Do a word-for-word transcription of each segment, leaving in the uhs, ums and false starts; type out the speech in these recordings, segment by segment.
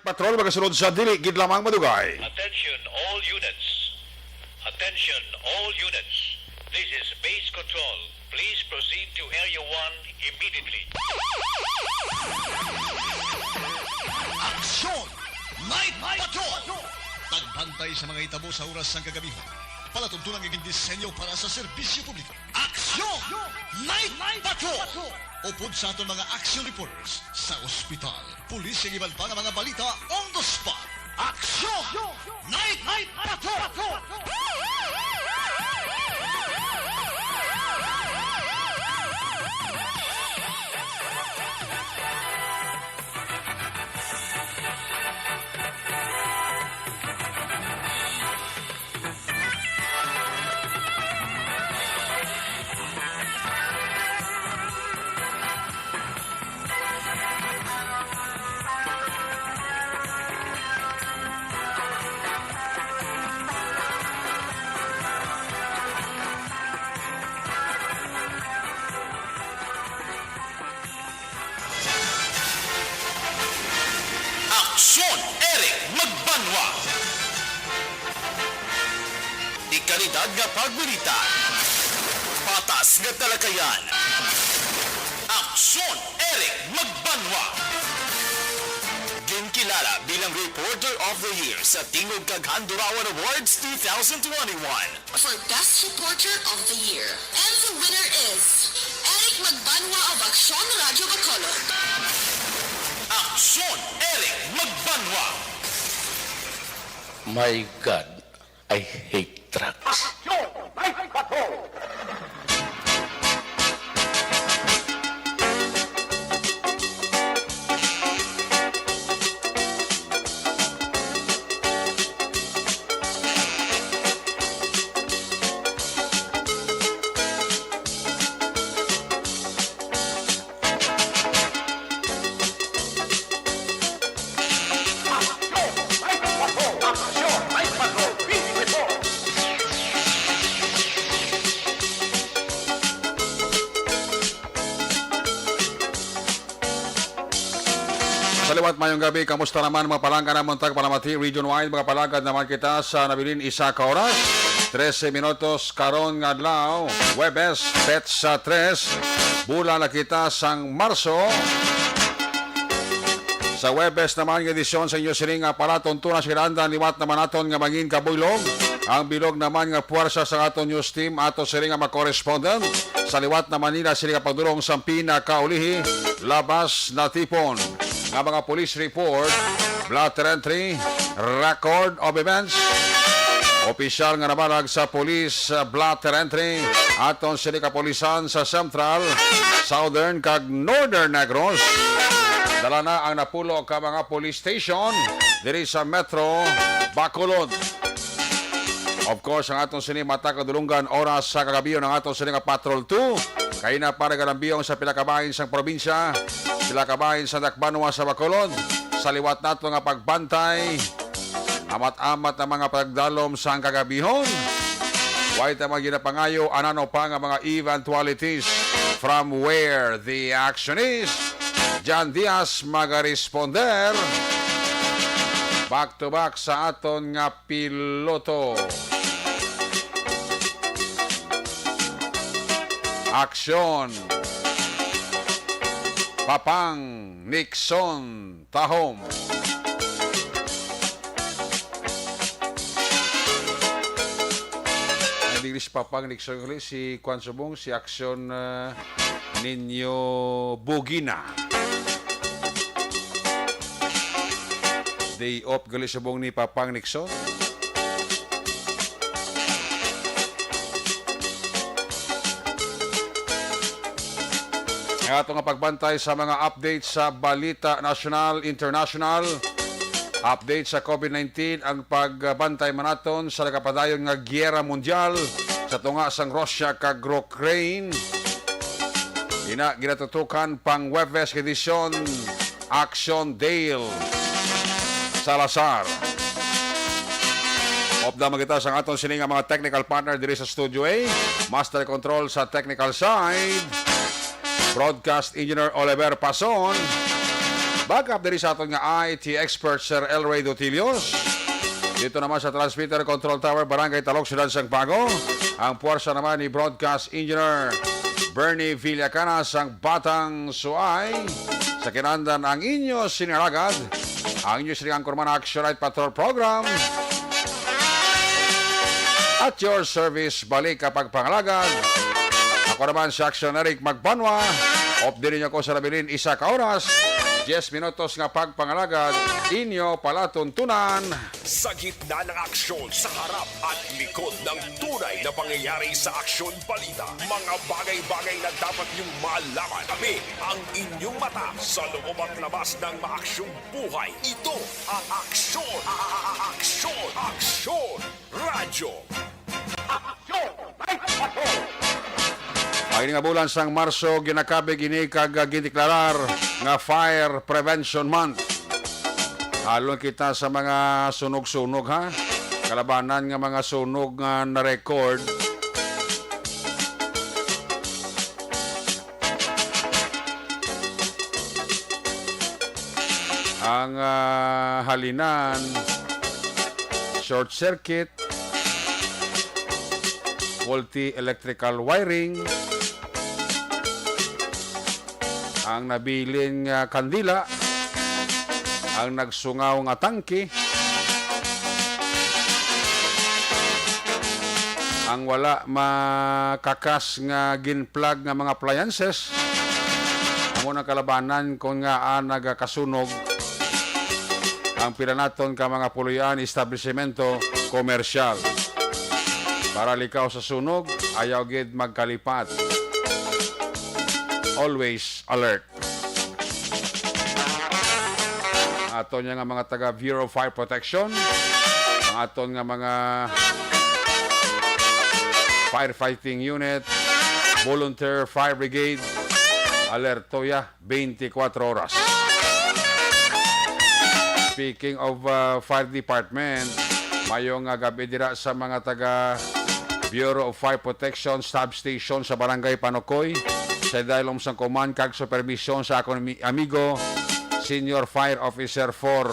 Patrol, magasunod sa dili gid lamang madugay. Attention all units. Attention all units. This is Base Control. Please proceed to Area one immediately. Aksyon! Night Patrol! Pagbantay sa mga hitabo sa oras sang kagamihan. Palatuntunan nga gindisenyo para sa serbisyo publiko. Aksyon! Night Patrol! Upod sa aton mga action reporters sa ospital, pulis, kag iban pa nga mga balita on the spot. Aksyon! Night Patrol! Aksyon, Eric Magbanwa. Di kalidad nga pagbalita. Patas nga talakayan. Aksyon, Eric Magbanwa. Ginkilala bilang Reporter of the Year sa Tingog kag Handurawan Awards two thousand twenty-one. For Best Reporter of the Year. And the winner is Eric Magbanwa of Aksyon Radyo Bacolod. Aksyon, Eric Magbanwa. My God, I hate trucks. Aksyon, Night Patrol. Sa liwat, mayong gabi. Kamusta naman, mga palangga namon tagpalamati region-wide? Mga palagad naman kita sa nabilin isa ka oras, trese minutos karon nga adlaw, Huwebes, petsa tres, bulan na kita sang Marso. Sa Huwebes naman nga edisyon sa inyo sining nga palatuntunan sa kinahanglan, liwat naman naton nga mangin kabuylog ang bilog naman nga puwersa sa aton news team, ato sining nga mga correspondent sa liwat naman nila sila kapagdulong sa pinakaulihi, labas natipon nga mga police report, blotter entry, record of events, opisyal nga nabalag sa police, uh, blotter entry, aton sini kapulisan sa Central, Southern, kag Northern Negros. Dala na ang napulo ka mga police station diri sa Metro Bacolod. Of course, ang aton sini mata kadulunggan oras sa kagabion ang aton sini nga Patrol two. Kay na para galambiyong sa pila ka bahin sang probinsya, pila ka bahin sa dakbanwa sa Bacolod. Sa liwat nato nga pagbantay, amat-amat ang mga pagdalom sang kagabihon. Way ta man ginapangayo anano pa nga mga eventualities. From where the action is, Jan Diaz magaresponder. Back to back sa aton nga piloto. Aksyon. Papang Nixon Tahom. Ang English, Papang Nixon, gali si Kwan Subong, si Aksyon, ah, Ninyo Bugina. Day off gali subong ni Papang Nixon. Ang ato nga pagbantay sa mga updates sa balita nasyonal, international, update sa COVID nineteen, ang pagbantay man naton sa nagapadayon nga giyera mundyal sa tunga sang Russia kag Ukraine. Ina, ginatutukan pang Huwebes edisyon, Action Dale Salazar. Upda man kita sa aton sini nga mga technical partner diri sa Studio A. Master Control sa technical side, Broadcast Engineer Oliver Pason. Backup diri sa aton nga I T expert, Sir Elroy Dutilios. Dito naman sa Transmitter Control Tower, Barangay Talok, Siyudad sang Bago, ang puwersa naman ni Broadcast Engineer Bernie Villacana sang Batang Suay. Sa kinandan ang inyo sini nga alagad, ang inyo sini nga anchorman, Action Night Patrol Program. At your service, balik ka pagpangalagad. Ako naman si Action Eric Magbanwa. Off din ninyo ko sa nabilin isa ka oras. Diyes minutos nga pagpangalagad, inyo palatuntunan. Sa gitna ng aksyon, sa harap at likod ng tunay na pangyayari sa aksyon balita, mga bagay-bagay na dapat niyong malaman. Kami ang inyong mata sa loob at labas ng maaksyong buhay. Ito ang aksyon, a-, a-, a-, aksyon, aksyon, radyo. Aksyon! Ang ini nga bulan sang Marso, ginakabig ini kag, ah, gindeklarar nga Fire Prevention Month. Halon kita sa mga sunog-sunog, ha? Kalabanan nga mga sunog nga na-record. Ang, ah, halinan, short circuit, faulty electrical wiring, ang nabilin nga kandila, ang nagsungaw nga tangke, ang wala makakas nga gin-plug nga mga appliances, amo nang kalabanan kon ngaa nagakasunog ang pila naton ka mga puloy-an, establisimento, komersyal. Para likaw sa sunog, ayaw gid magkalipat. Always alert. Ang aton nga mga taga Bureau of Fire Protection, ang aton nga mga firefighting unit, volunteer fire brigade, alerto ya twenty-four oras. Speaking of, uh, fire department, mayong, uh, gabi dira sa mga taga Bureau of Fire Protection substation sa Barangay Panukoy, sa idalom sang command kag supervision sa akon ami-, amigo, Senior Fire Officer four,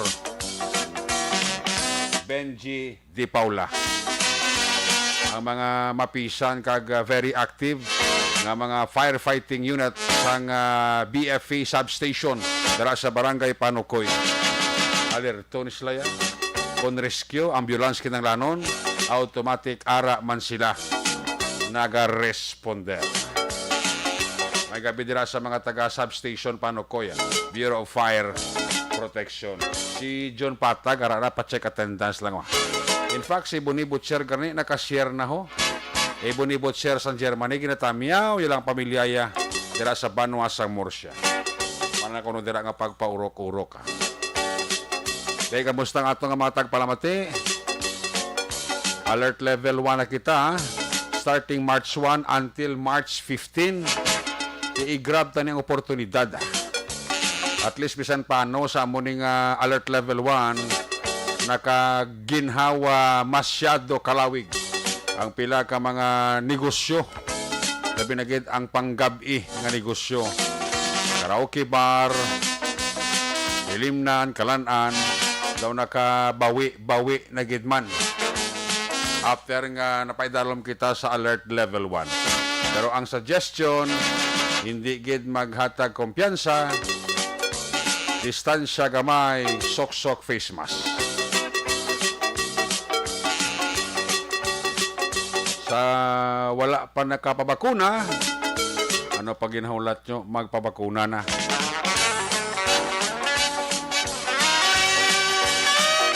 Benji Di Paula. Ang mga mapisan kag, ah, very active nga mga firefighting unit sang, ah, B F A substation dira sa Barangay Panukoy. Alerto ni sila yan. Kon rescue, ambulance kinahanglanon, automatic ara man sila nagaresponder. May gabi dira sa mga taga substation Panukoy, ah, Bureau of Fire Protection. Si John Patag, ara na, pa-check attendance lang, wa. In fact, si Boni Butcher gani naka-share na, ho. Eh, Boni Butcher sang Germany, ginatamyaw ya lang pamilya ya dira sa banwa sang Murcia. Mana kuno dira nga pagpaurok-urok, ha. Kay kamusta ang ato nga mga tagpalamati? Alert level one na kita, ha? Starting March one until March fifteen. I-grab ta ning oportunidad, ha? At least, bisan paano, sa amo ning, ah, alert level one, nakaginhawa masyado kalawig ang pila ka mga negosyo, labi na gid ang panggab-i nga negosyo. Karaoke bar, hilimnan, kalan-an, daw nakabawi-bawi na gid man. After nga napaidalom kita sa alert level one. Pero ang suggestion, hindi gid maghatag kumpiyansa, distansya gamay, sok-sok face mask. Sa wala pa nakapabakuna, ano pa ginhulat nyo? Magpabakuna na.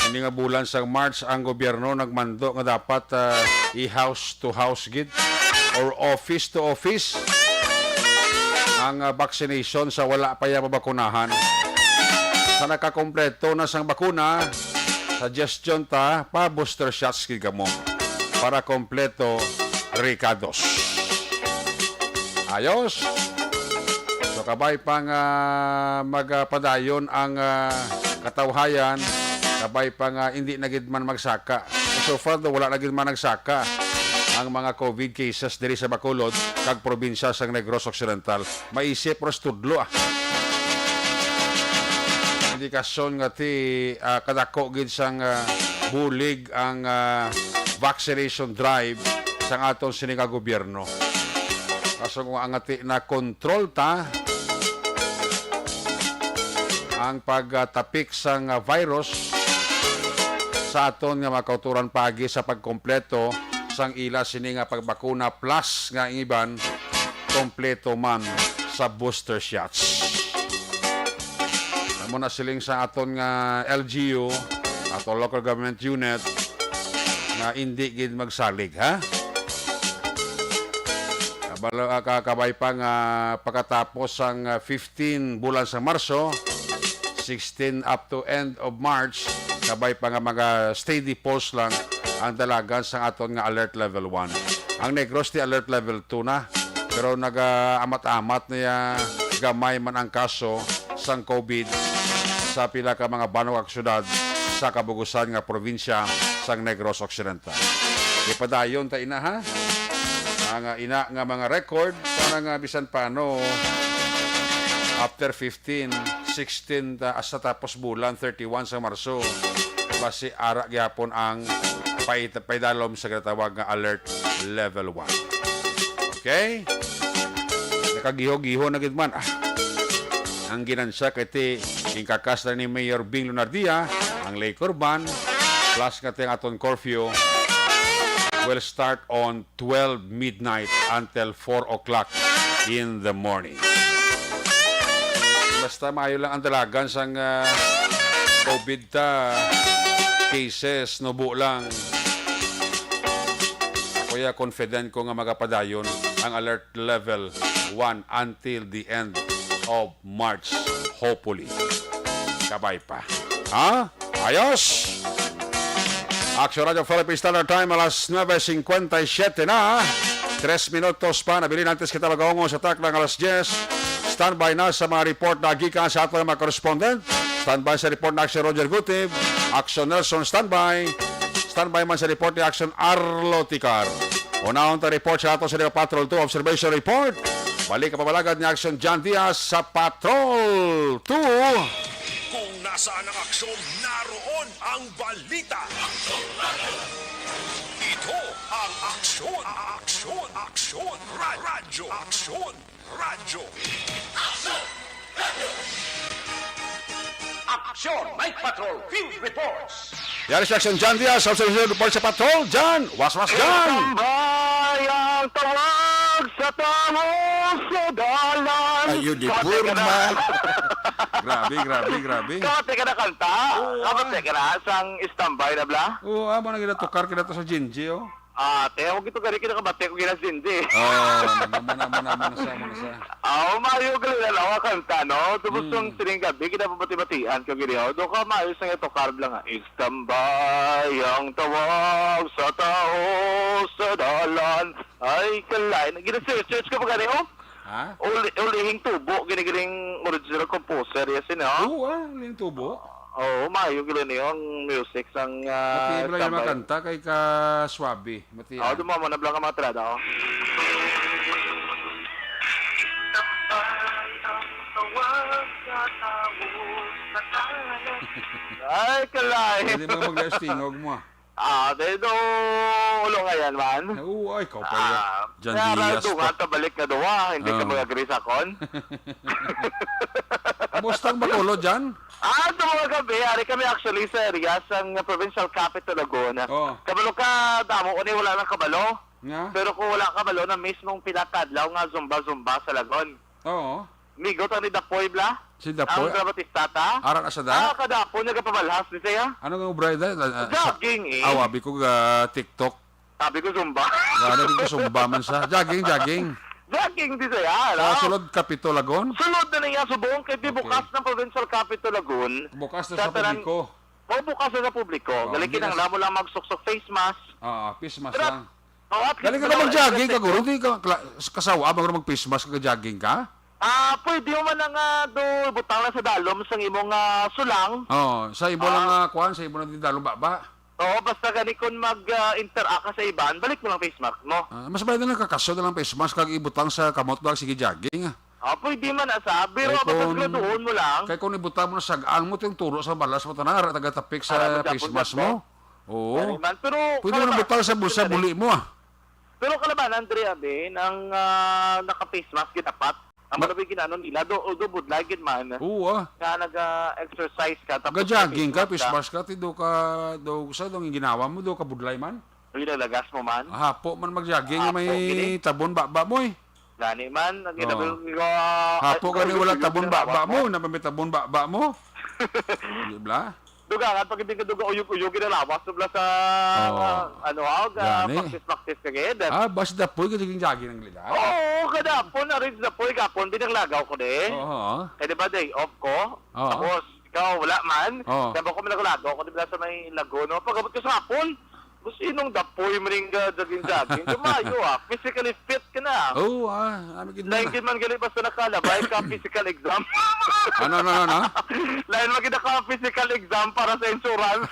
Ini nga bulan sa March, ang gobyerno nagmando nga dapat, ah, i-house to house gid or office to office ang, ah, vaccination sa wala pa ya mabakunahan. Sa nakakompleto na sang bakuna, suggestion ta, pa-booster shots gid kamo para kompleto rekados. Ayos. So, kabay pa nga magpadayon ang, ah, katawhayan, kabay pa nga hindi na gid man magsaka. So far, do, wala na gid man nagsaka ang mga COVID cases diri sa Bacolod kag probinsya sang Negros Occidental. Maisip, pero tudlo, ah. Kasyon nga ti, ah, kadako gid sang, ah, bulig ang, ah, vaccination drive sang aton sini nga gobyerno. Kaso kung ang ati na kontrol ta ang pagtapik sang, ah, virus sa aton nga mga kauturan pagi sa pagkompleto sang ila sini nga pagbakuna plus nga ang iban kompleto man sa booster shots. Amo na siling sa aton nga L G U, aton local government unit, nga indi gid magsalig, ha? Kabalo, ah, ka-, kabay pa nga pagkatapos sang, ah, fifteen bulan sa Marso, sixteen up to end of March, kabay pa nga mga steady pulse lang ang dalagan sang aton nga alert level one. Ang Negros ti alert level two na. Pero nagaamat-amat niya gamay man ang kaso sang COVID sa pila ka mga banwa kag syudad sa kabugusan nga probinsya sang Negros Occidental. Ipadayon ta ina, ha? Ang, ah, ina nga mga record para nga bisan paano after fifteen, sixteen ta, hasta tapos bulan thirty-one sa Marso, basi ara gyapon ang pait-, paidalom sa ginatawag nga alert level one. Okay? Nakagiho-giho na gid man. Ah. Ang ginansya kay ti ginkakas na ni Mayor Bing Lunardia, ang Licor Ban, plus nga ti ang aton curfew will start on twelve midnight until four o'clock in the morning. Basta maayo lang ang dalagan sang, ah, COVID ta, cases, nubo lang. Kaya confident ko nga magapadayon ang alert level one until the end of March, hopefully. Kabay pa. Ha? Ayos! Action Radio Philippine Standard Time, alas nuebe cincuenta y siete na. Tres minutos pa, nabilin antes kita mag-aungos sa taklang alas diyes. Standby na sa mga report na gikan sa aton mga correspondent. Standby sa report na Action Roger Gutib. Action Nelson, standby. Standby man sa report ni Action Arlo Ticar. Unahon ta report sa ato sa Patrol two Observation Report. Balik ang pabalagad ni Action John Diaz sa Patrol two. Kung nasaan ang aksyon, naroon ang balita. Ito ang Aksyon, Aksyon, Aksyon, Ra-, Radyo, Aksyon, Radyo. Aksyon, Night Patrol, Field Reports. Yari si Action John Diaz, sa Observation Report sa Patrol. John, waswas John! Tambay ang tawag sa tao sa dalan. Ayo, di Kapatay ka na. Purma. Grabe, grabe, grabe. Kapatay ka na kanta? Oo, Kapatay ah. Ka na sang Istambay na bla? Oo, ah, mo na ginatukar kita to sa Jinji, oh. Ah, te, ako gito gani kinakabati ko gina Jinji. Oh, naman, naman, naman sa, naman sa. Ah, umayo gali na lang ang kanta, no? Tapos Mm. Nung sining gabi, kinapabati-batian ko gini, oh. Doon ka maayo sa nga tukar lang, ah. Istambay ang tawag sa tao sa dalan. Ay, kalay. Gina-search ko pa gani, oh. Ha? Uli, ulihing tubo, gini-gining original composer, yes, you know? Oo, ah, ulihing tubo. Oo, maayo gila niyo ang music sang, ah, Mati, bala yung mga tambay. Kanta kay ka swabe. Mati, Ah, ah. Dumamo na bala ang mga trada, oh. Ay, kalay. Pwede mo mag-live stingog mo, ah. Ah, dahil do, ulo nga yan man. Oo, ay, ikaw pa yan. Ah, John kaya Diaz dungan pa. Ta balik na duwa, hindi ka Ah. Mag-agree sa akon. Kumusta ang Bacolod, John? Ah, sa mga gabi, ari kami actually sa area sang provincial capital Laguna. Oh. Kabalo ka, damo ko ni wala nang kabalo. Nga? Pero kung wala kabalo na mismong pinakadlaw nga zumba-zumba sa Lagon. Oo. Migo ta ni Dapoy, bla? Si Dapoy? Ang Grabatista ta? Ara ka sa da? Ah, kadapon, nagapabalhas ni siya. Ano nga obra, da? Da-, da-, sa Jogging, eh. Aw, abi ko ga TikTok. Sabi ko, Zumba. Nga, ano din ko, Zumba man sa. Jogging, jogging. Jogging, di siya, Sa no? Sulod Capitol, Lagon? Sulod na niya, subong, kay di Okay. Bukas ng Provincial Capitol, Lagon. Bukas na Sa sa tanan-, publiko. O, bukas na sa publiko. Oh, Dali hindi na kinahanglan s- mo lang magsuksok face mask. Ah, face mask Pero lang. Oh, at Dali ka least na mag-jogging ka, malayo guro. Di ka kla-, kasawa, maguro mag-face mask ka, jogging ka? Ah, pwede mo man nga do, butang lang sa dalom sang imong, ah, sulang. Oh, sa imo lang, Ah. Ah, kuwan, sa imo lang di dalom baba. Oo, basta gani kung mag, ah, interact ka sa iban, balik mo lang face mask mo. Ah, mas bayad na lang kakaso na lang face mask kag ibutang sa kamot lang, sige jogging. Ah, pwede man, asa. Pero Kay basta kung, siguraduhon mo lang. Kay kung ibutang mo na sag-ang mo, ito yung turo sa balas mo, tanan, ara, tagatapik sa Para mo face mask mo. Oo. Gani man. Pero Pwede mo nang kalaba-, butang sa bulsa, dali. Buli mo, ah. Pero kalabanan, Dre, abi, nang, ah, naka-face mask, gid dapat. Ang Ma- marabay ginanon nila, do, although budlay gid man, Oo, ah. nga naga-exercise ka, tapos Ga-jogging ka, naka-face face mask mask ka, ti do ka, do, sa dong ginawa mo, do ka budlay man? Uy, lalagas mo man. Hapo man mag-jogging nga Hapo, may gini. tabon baba mo, eh. Gani man, ang Oo. ginabil ko, Hapo ay, gani, wala uyog-uyog tabon na baba lawas mo, mo. na may tabon baba mo. Di ba? Dugangan, pag hindi ka duga uyog-uyog, ginalawas mo bala sa, Oo. ah, ano, ah, ga-, Gani. practice-practice ka gid. Ah, bas dapoy ka jogging-jogging ang lila. Oo, kada hapon, aris dapoy, gapon, binaglagaw ko, di. Oo. Kaya di ba, day off ko? Oo. Tapos, ikaw, wala man. Oo. Kaya ba ko, minaglagaw ko, di ba, sa may Lagono? Pag-abot ko sa hapon, Kung sinong dapoy mo rin ka, jogging-jogging, kumayo, ah. Physically fit ka na. Oo, ah. Ano gid Lain na? gid man gali basta nakalabay ka physical exam. Ano, ano, ano, ano? Lain man gid ka physical exam para sa insurance.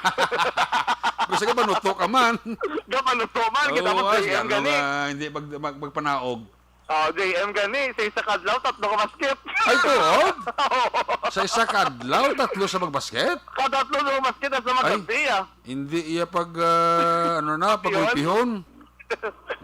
Gusto ka panuto ka man. Gapanuto man, kita Oo, mo ah, J M ano gani. nga, hindi mag, mag, magpanaog. Oh, J M gani, sa isa ka adlaw, tatlo ka basket. Ay, tuod? Oo. Sa isa ka adlaw, tatlo sa magbasket? Katatlo sa magbasket, at sa Ay, magabi, ah. hindi iya pag, ah, ano na, Pihon? pagulpihon.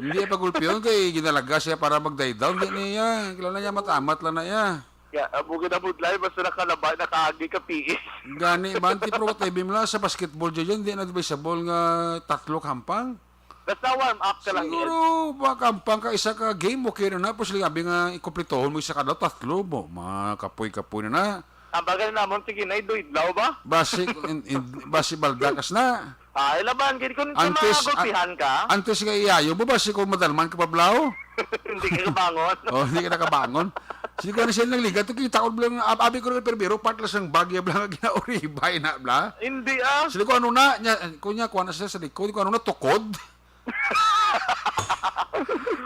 Hindi iya pagulpihon, kay ginalaga siya para mag-die down. Hindi niya, kilala niya, matamat lang na iya. Ya, amo gid ang budlay, basta nakalaba, nakaagi ka, P E. Gani, man, ti, pero what I mean lang, sa basketball dyan, hindi na advisable nga tatlo ka hampang. Basta warm up ka lang, Siguro, Ed. Makampang ka isa ka game, okay na na. Pero sila abi nga, ikumpletuhon mo isa ka daw, tatlo mo. Mga kapoy-kapoy na na. Ang bagay namon, sige na, idlaw ba? Basi, in, in, basi baldakas na. Ay, laban, gid kung Antes, magulpihan ka. Antes nga iyayo mo, basi kung madalman ka pa, Blau? Hindi ka kabangon. Oh, hindi ka nakabangon. Sige ko na siya nang liga. Ito kita ko, Blau, ab-, abi ko na pero part lang sang bagya, Blau, nga ginauribay na, Blau. Hindi, ah. Sila ko, ano na, niya, kunya, kuha na siya sa likod, kung ano na, tukod.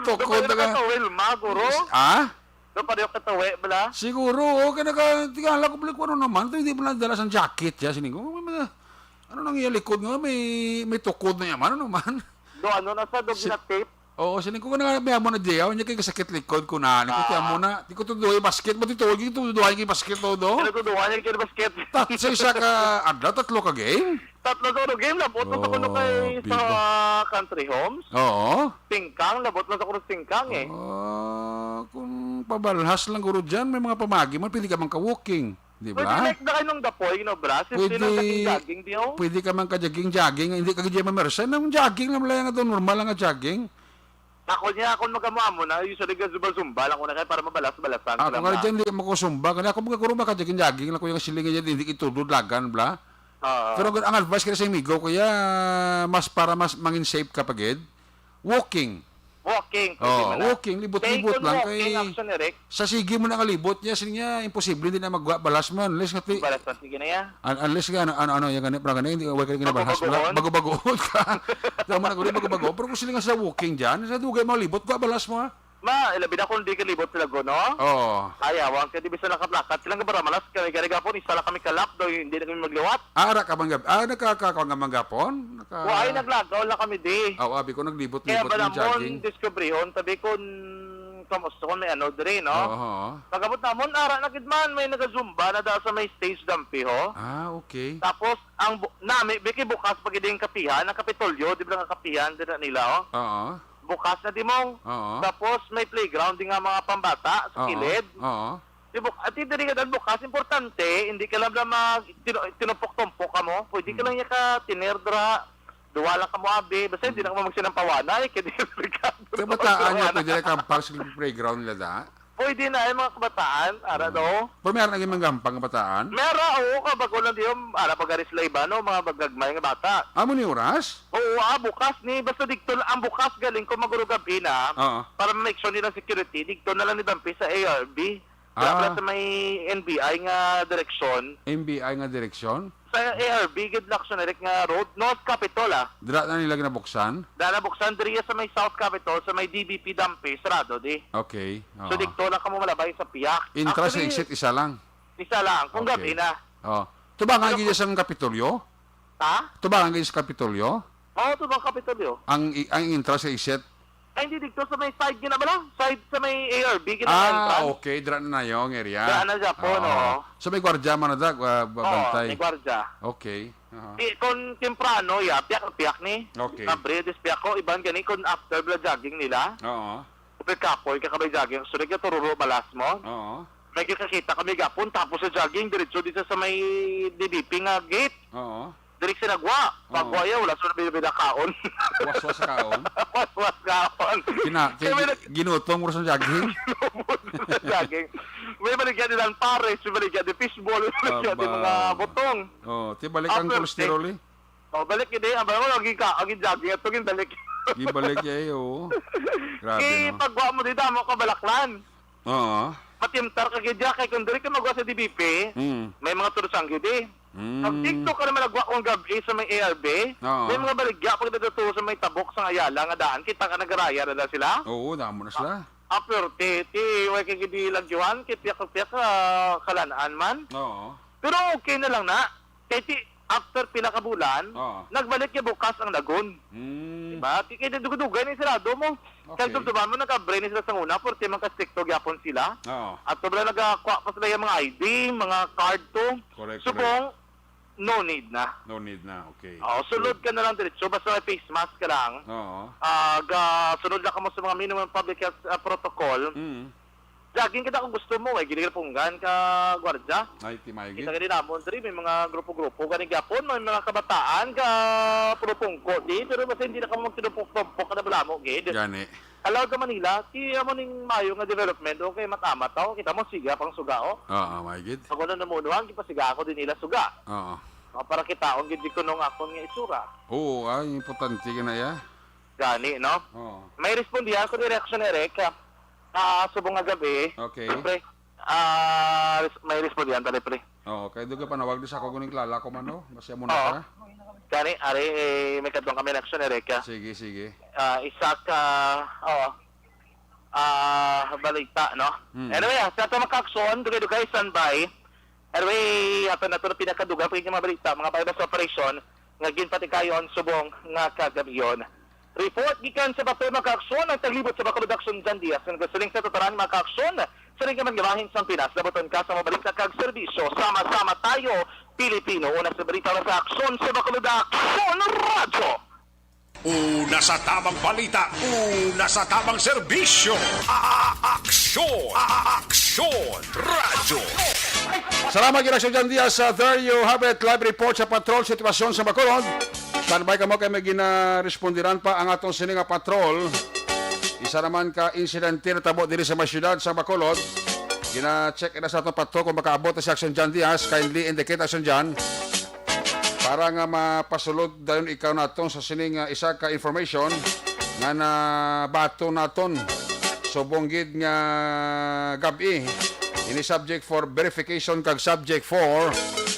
Tukod Doon na ka. Katawi, Wilma, guro. Ah? Doon pa rin katawi, bala? Siguro, oh, kaya naka, tingala ko, bala, kung ano naman, ito hindi mo lang dala sang jacket, ya, sining ko, may mga, ano nang iya likod nga, may, may tukod na yaman, ano man? Do, ano na sa, do, Si- ginatip? Oo, sining ko, nga may amo na diyaw, niya kay kasakit likod ko na, ano ko, Ah. tiyan mo na, di ko tuduhay basket, matituloy, di ko tuduhay kay basket, todo. Ano tuduhay niya kay basket? Tat-, sa isa ka adlaw, tatlo ka game? Tatlo to, no, game. Labot na sa kuno kay Oh, sa bida. Country Homes. Oo. Singkang, labot na sa kuno Singkang, eh. Ah, kung pabalhas lang guro dyan, may mga pamagi man, pwede ka man ka-walking. Di Pwede ba? Like na kayo nung dapoy, no, bra? Simple lang Pwede, jogging-jogging, di, oh. Pwede ka man ka-jogging-jogging, hindi ka gid mamersa. Nang jogging lang, wala nga doon, normal lang nga jogging. Ako niya, ako mag-amo-amo na, usually ga-zumba-zumba lang ko na kayo para mabalas-balasan Ako lang nga na. Dyan, di mo ko zumba. Kaya ako mga guro, maka-jogging-jogging lang ko yung siling dyan, hindi itudod lagan, bla. Oo. Pero ang advice ko sa amigo, kuya, mas para mas mangin safe ka pa gid, walking. Walking, pwede Oh, man na. Walking, libot-libot Kay kung lang walking, kay action, Eric. Sa sige mo na kalibot niya, sige niya, imposible din na magwa balas mo, unless nga ti-, Balas man, sige na yan. Un-, unless nga, ano, ano, ano, yung ganit, parang ganit, hindi, wala ka rin ginabalas mo. Bago-bagoon? Bago-bagoon ka. Tama na, guri, bago-bago. Pero kung sila nga sa walking dyan, sa dugay mo libot, gwa balas mo, ha? Ma, ilabi na kung di ka libot sa Lagono. Oo. Ay, awang ka, di bisa nakaplakat. Silang gabaramalas kami, gani gapon, isa lang kami kalap, daw, hindi na kami magliwat. Ah, ara ka man gab-, ah, nagkakakuha nga man gapon? Naka- Wa, ay, naglagaw lang kami, di. Ah, abi ko, naglibot-libot Kaya ba ng namon, jogging. Diskubrihon, sabi ko, "Hmm, kamusta kung may ano, diri, no?" Oo, oo. Pag-abot namon, ara na gid man, may naga-zumba na da sa may stage dampi, ho. Ah, okay. Tapos, ang bu-, nami, biki bukas pag iding kapihan, ang Kapitolyo, di ba nga kapihan, di na nila, oh? Oo. Bukas na, Dimong. Oo. Tapos, may playground, di nga mga pambata, sa Oo, kilid. Oo. Di buk-, at hindi rin ka bukas, importante, hindi ka lang na mag-, tinu-, tinumpok-tumpok ka mo. Pwede ka Hmm. lang niya ka, tinerdra, duwa lang ka mo, abi. Basta hindi Hmm. na ka mo magsinangpawana, eh, kaya di ka Kabataan niya, pwede na kampang sa playground nila, da? Pwede na, eh, mga kabataan, ara, Hmm. no? Pero meron naging manggampang kabataan? Meron, oo, kabago lang di yung, ara, pag-aris la iba, no? Mga bagagmay nga bata. Amo ni oras? Oo, ah, bukas ni, basta digto lang, ang bukas galing ko maguro gabi na, Oo. para ma-make sure nila security, digto na lang ni Dampi sa A R B. Wala Ah. pala sa may N B I nga direksyon. N B I nga direksyon? Sa A R B, gid Lacson Eric nga road, North Capitol, ah. Dira na nila ginabuksan? Dala buksan diri sa may South Capitol, sa may D B P Dampi, sarado di. Okay, So, oo. Dito lang kamo malabay sa piyak. Intra sa Actually, exit, isa lang? Isa lang, kung Okay. gabi na. Oh. Tubangan Pero gid kung sa Kapitolyo? Ha? Tubangan gid sa Kapitolyo? Oo, tubang Kapitolyo. Ang i-, ang intra sa exit? Ay, hindi, dito sa may side gina bala. Side sa may A R B, gina Ah, entrance. Okay. Dira na yung area. Dira na siya po, Oo. No? So, may gwardiya man na da, ah, Oo, babantay. May gwardiya. Okay. Aha. Di, kung temprano, ya, piyak-piyak ni. Okay. Abre, dis piyak ko, iban gani, kung after bala jogging nila. Oo. Upir kapoy, kakabay jogging, sunod ka tururo, balas mo. Oo. May kakita kami gapon, tapos sa jogging, diretso dito sa may D B P nga gate. Oo. Diri sa nagwa. Oo. Pagwa ya, wala sa nabibida kaon. Waswas sa kaon? Waswas kaon. Kina-, Kaya may ki-, nag- ginutom mo sa jogging? Ginutom sa jogging. May baligya din ang pares, may baligya din fishball, may baligya din Aba. Mga butong. Oh, ti balik ang After cholesterol, eh. Oh, balik gid, eh. Ang balik, agi ka, agi jogging, ato gid balik. Gibalik, eh, oo. Grabe, Kay no? Pagwa mo di damo ka balaklan. Oo. Matimtar ka gid, kay kung diri ka magwa sa D B P, Mm. may mga turusang gid, eh. Mm. Pag dito ka naman nagwa kung gabi sa may A R B, Oo. may mga baligya pag nagatuo sa may tabok sa Ayala nga daan, kita ka nagaraya na lang sila. Oo, damo na sila. Ah, pero ti, ti, way ka gid lagyuhan, kay piyak-piyak, ah, kalanaan man. Oo. Pero okay na lang na. Kay ti, after pila ka bulan, Oo. nagbalik ya bukas ang lagun. Mm. Diba? Ti, kay dugay-dugay na yung sarado mo. Okay. Kay dumduman mo, nag-abre ni sila sa una, pero ti, man ka stricto gyapon sila. Oo. At sobra nagakuha pa sila yung mga I D, mga card to. Correct, Subong, correct. No need na. No need na, okay. Oo, sulod Good. Ka na lang diretso, basta may face mask ka lang. Oo. Ah, ga, sunod lang ka mo sa mga minimum public health, ah, protocol. Mm. Jogging kita kung gusto mo, eh, ginigripunggan ka, gwardiya. Ay, ti mayo gid. Kita gani namon diri, may mga grupo-grupo, gani gyapon, may mga kabataan ka pulupungko di, pero basta hindi na kamo magtinumpok-tumpok ka na balamo gid. Gani. Allowed sa Manila, ti amo ning mayo nga development, okay, matamat ako, kita mo, siga pang suga, oh. Oo, mayo gid. Ako na namunuhan, gipasiga ako din nila suga. Oo. Oh, para kitaon gid di kuno nga akon nga itsura. Oo, ay, importante ka na, ya. Gani, no? Oo. May respondihan ko ni reaction, Eric. Ah, subong nga gabi. Okay. Pre, ah, res-, may respondihan tali, pre. Oo, kay duga panawag di sa ako guning klala ko man, no? Basta mo na Oo. Ka. Gani, ari, eh, may kadtong kami reaction, Eric, ah. Sige, sige. Ah, isa ka, oo. Ah, balita, no? Hmm. Anyway, ah, sa ato makakson, dugay-dugay, standby. Anyway, ato na to na pinakadugang pa mga balita, mga bayabas operation nga ginpatikayon subong nga kagabion. Report gikan sa Bato, mga kaaksyon, ang taglibot sa Bacolod Aksyon Jan Diaz, nga nagasiling sa tatanan, mga kaaksyon, sa rin man nga bahin sa Pinas, labuton ka sa mga balita kag serbisyo. Sama-sama tayo, Pilipino. Una sa balita, sa Aksyon sa Bacolod, Aksyon Radyo. Una sa tamang balita, una sa tamang serbisyo. A-, a-, aksyon, a-, a-, aksyon, radyo. Salamat, Ginaksyon Jan Diaz. Uh, there you have it. Live report sa patrol sitwasyon sa Bacolod. Standby kamo kay may ginarespondiran pa ang atong sini nga patrol. Isa naman ka insidente natabo diri sa may siyudad sa Bacolod. Gina-check na sa atong patrol kung makaabot na si Aksyon Jan Diaz. Kindly indicate, Aksyon Jan. Para nga mapasulod dayon ikaw naton sa sining, ah, isa ka information nga nabaton naton subong gid nga gab-i. Ini subject for verification kag subject for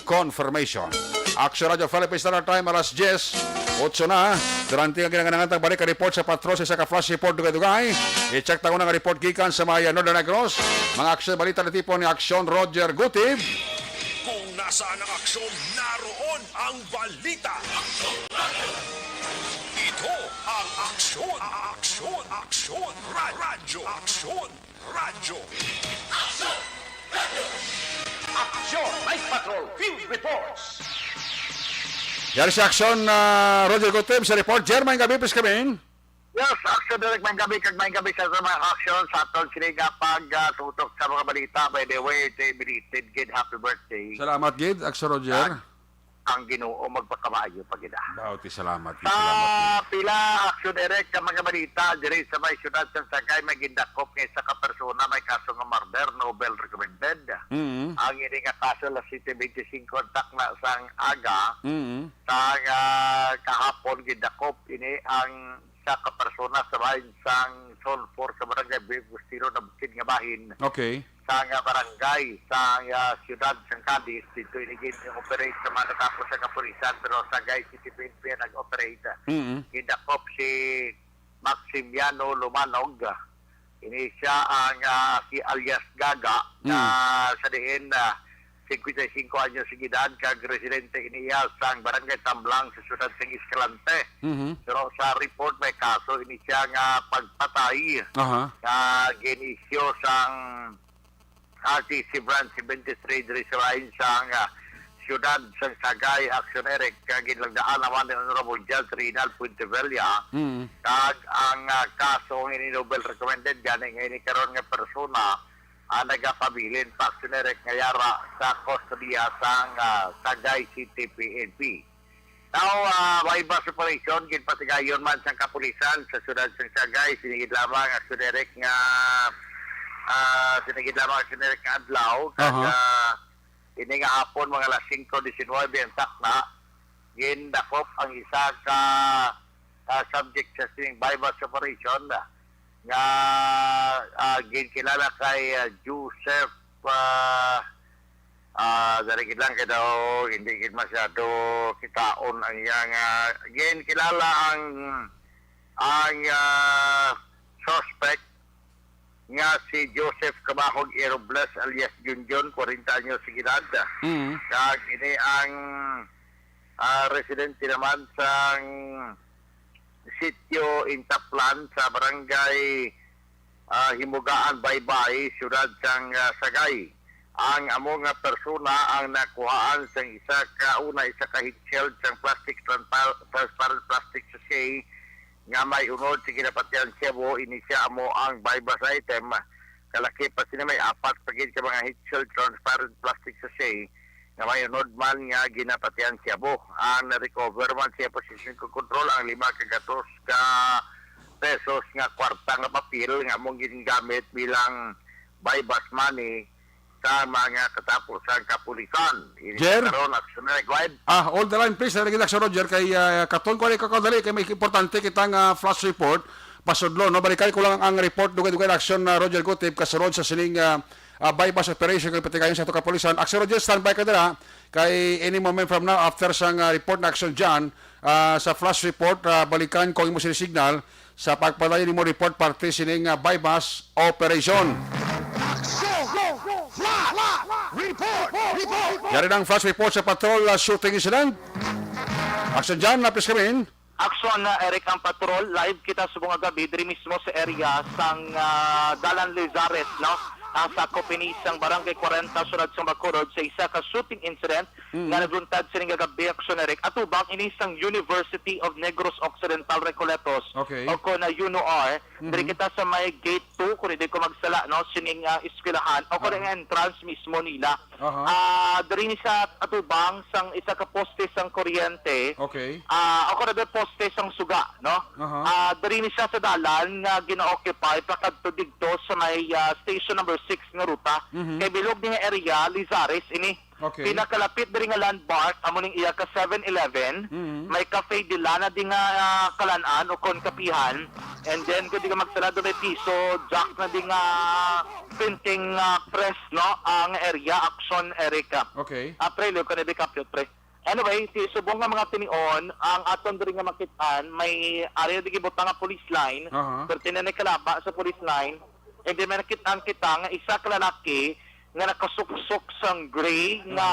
confirmation. Aksyon Radyo Philippines Standard Time, alas diyes, otso na. Durante nga ginanganangan tang balik ka report sa patrol sa isa ka flash report dugay-dugay. I-check ta una nga report gikan sa may Northern Negros. Mga aksyon, balita na tipo ni Aksyon Roger Gutib. Kung nasaan ang aksyon, naroon ang balita. Ito ang aksyon, aksyon, aksyon, ra-, radyo, aksyon, radyo. Aksyon, Night Patrol, Field Reports. Yari sa aksyon, ah, Roger Gutib sa report. Jer, maayong gabi, please come in. Yes, Aksyon Direk, maayong gabi, kag maayong gabi sa, sa mga aksyon sa aton sini nga pag, ah, tutok sa mga balita. By the way, ito belated gid, happy birthday. Salamat gid, Aksyon Roger. Kag ang Ginoo magpakamaayo pa gid, ah. Baw, ti salamat gid, Sa salamat gid. Pila, Aksyon Direk, ka mga balita, diri sa may siyudad sa Sagay, may gindakop nga isa ka persona, may kaso nga murder, novel recommended. Mm. Ang ini nga kaso, alas siyete bente singko ang takna sang aga, Mm. sang, ah, kahapon, gindakop ini ang isa ka persona sa bahin sang Zone four sa barangay Bugostino, nabukid nga bahin Okay. sa nga barangay sa, ah, siyudad sang Cadiz. Dito ini gin-operate sa mga natapos sa kapulisan, pero sa Sagay City P N P ang nag-operate. Mm. Gindakop si Maximiano Lumanog. Ini siya ang, ah, si alias Gaga, Mm. na sa diin, ah, singkwenta y singko anyos sa edad, kag residente ini iya sang Barangay Tamblang sa siyudad sang Escalante. Mhm. Pero sa report, may kaso ini siya nga pagpatay Aha. nga gin-issue sang R T C Branch seventy-three diri sa lain sang, ah, siyudad sang Sagay, Action Eric, nga ginlagdaan naman ni Honorable Judge Reynald Puentevilla. Mm. Kag ang, ah, kaso nga ini novel recommended gani nga ini karon nga persona ang nagapabilin pa, Action Eric, nga yara sa kustodiya sang, ah, Sagay City P N P. Now, ah, buy-bust operation, ginpatigayon man sang kapulisan sa siyudad sang Sagay, sinigid lamang, Action Eric, nga, ah, sinigid lamang, Action Eric, nga adlaw, kag, Aha. ah, ini nga hapon, mga alas singko diecinuebe ang takna, gindakop ang isa ka, ah, subject sa sining buy-bust operation nga, ah, ginkilala kay, ah, Joseph, ah, ah, dali gid lang kay daw hindi gid masyado kitaon ang iyang, ah, ginkilala ang, ang, ah, suspect nga si Joseph Kabahog A. Robles alias Junjun, kwarenta anyos sa edad. Mm. Kag ini ang, ah, residente naman sang sitio Intaplan sa barangay, ah, Himugaan, Baybay, siyudad sang, ah, Sagay. Ang amo nga persona ang nakuhaan sang isa ka, una, isa ka head shell sang plastic, transpar-, transparent plastic sachet nga may unod sa ginapatihan shabu. Ini siya amo ang buy-bust item. Kalaki pa sini, may apat pa gid ka mga head shell transparent plastic sachet nga may unod man nga ginapatihan shabu. Ang na-recover man sa possession ko control ang lima ka gatos ka pesos nga kwarta nga papel nga among ginagamit bilang buy-bust money sa mga katapusang kapulisan. Ini Jer? Karon, Action Eric, go ahead. Ah, hold the line, please. Dali kita, Sir Roger, kay, ah, katon ko, dali, kay may importante kita nga flash report. Pasudlo, no? Balikan ko lang ang report, dugay-dugay na action na Roger Gutip, kasunod sa sining, ah, ah, buy-bust operation kay patigayon sa ato kapulisan. Action Roger, standby ka dira. Kay any moment from now, after sang, ah, report na action dyan, ah, sa flash report, ah, balikan ko ang imo sining signal sa pagpadayon nimo report parte sining, ah, buy-bust operation. Action! Flash! Report! Report! Yari na ang flash report sa patrol, ah, shooting incident. Action dyan, lapis kami. Action na, Eric, ang patrol. Live kita subong nga gabi diri mismo sa area sang, ah, Dalan Lizares, no? Ang sakop ini sang Barangay kwarenta, Siyudad sang Bacolod, sa isa ka shooting incident Mm. nga nagluntad sining kagabi, Action Eric. Atubang ini sang University of Negros Occidental Recoletos, Okay. o kon, ah, UNOR. Diri Mhm. kita sa may gate two, kung hindi ko magsala, no, sining, ah, eskwelahan, o kung Ah. ang entrance mismo nila. Aha. Ah, diri ni sa atubang sang isa ka poste sang kuryente. Okay. Ah, o kon poste sang suga, no? Aha. Ah, diri ni siya sa dalan nga gina-occupy pakadto didto sa may, ah, station number six nga ruta. Mhm. Kay bilog ni nga area, Lizares ini. Okay. Pinakalapit diri nga landmark, amo ning iya ka Seven Eleven, Mhm. may Cafe Delana di nga, ah, kalan-an o kon kapihan. And then, kung di ka magsalado, may piso, Jack na di nga printing, ah, press, no? Ang area, Action Eric. Okay. Ah, pre, liw ka na di kapyot, pre. Anyway, si subong nga mga tinion, ang aton diri nga makit-an, may area di gibutang nga police line, Aha. perti na ni kalaba sa police line. And then, may nakit-an kita nga isa ka lalaki nga nakasuksok sang gray nga,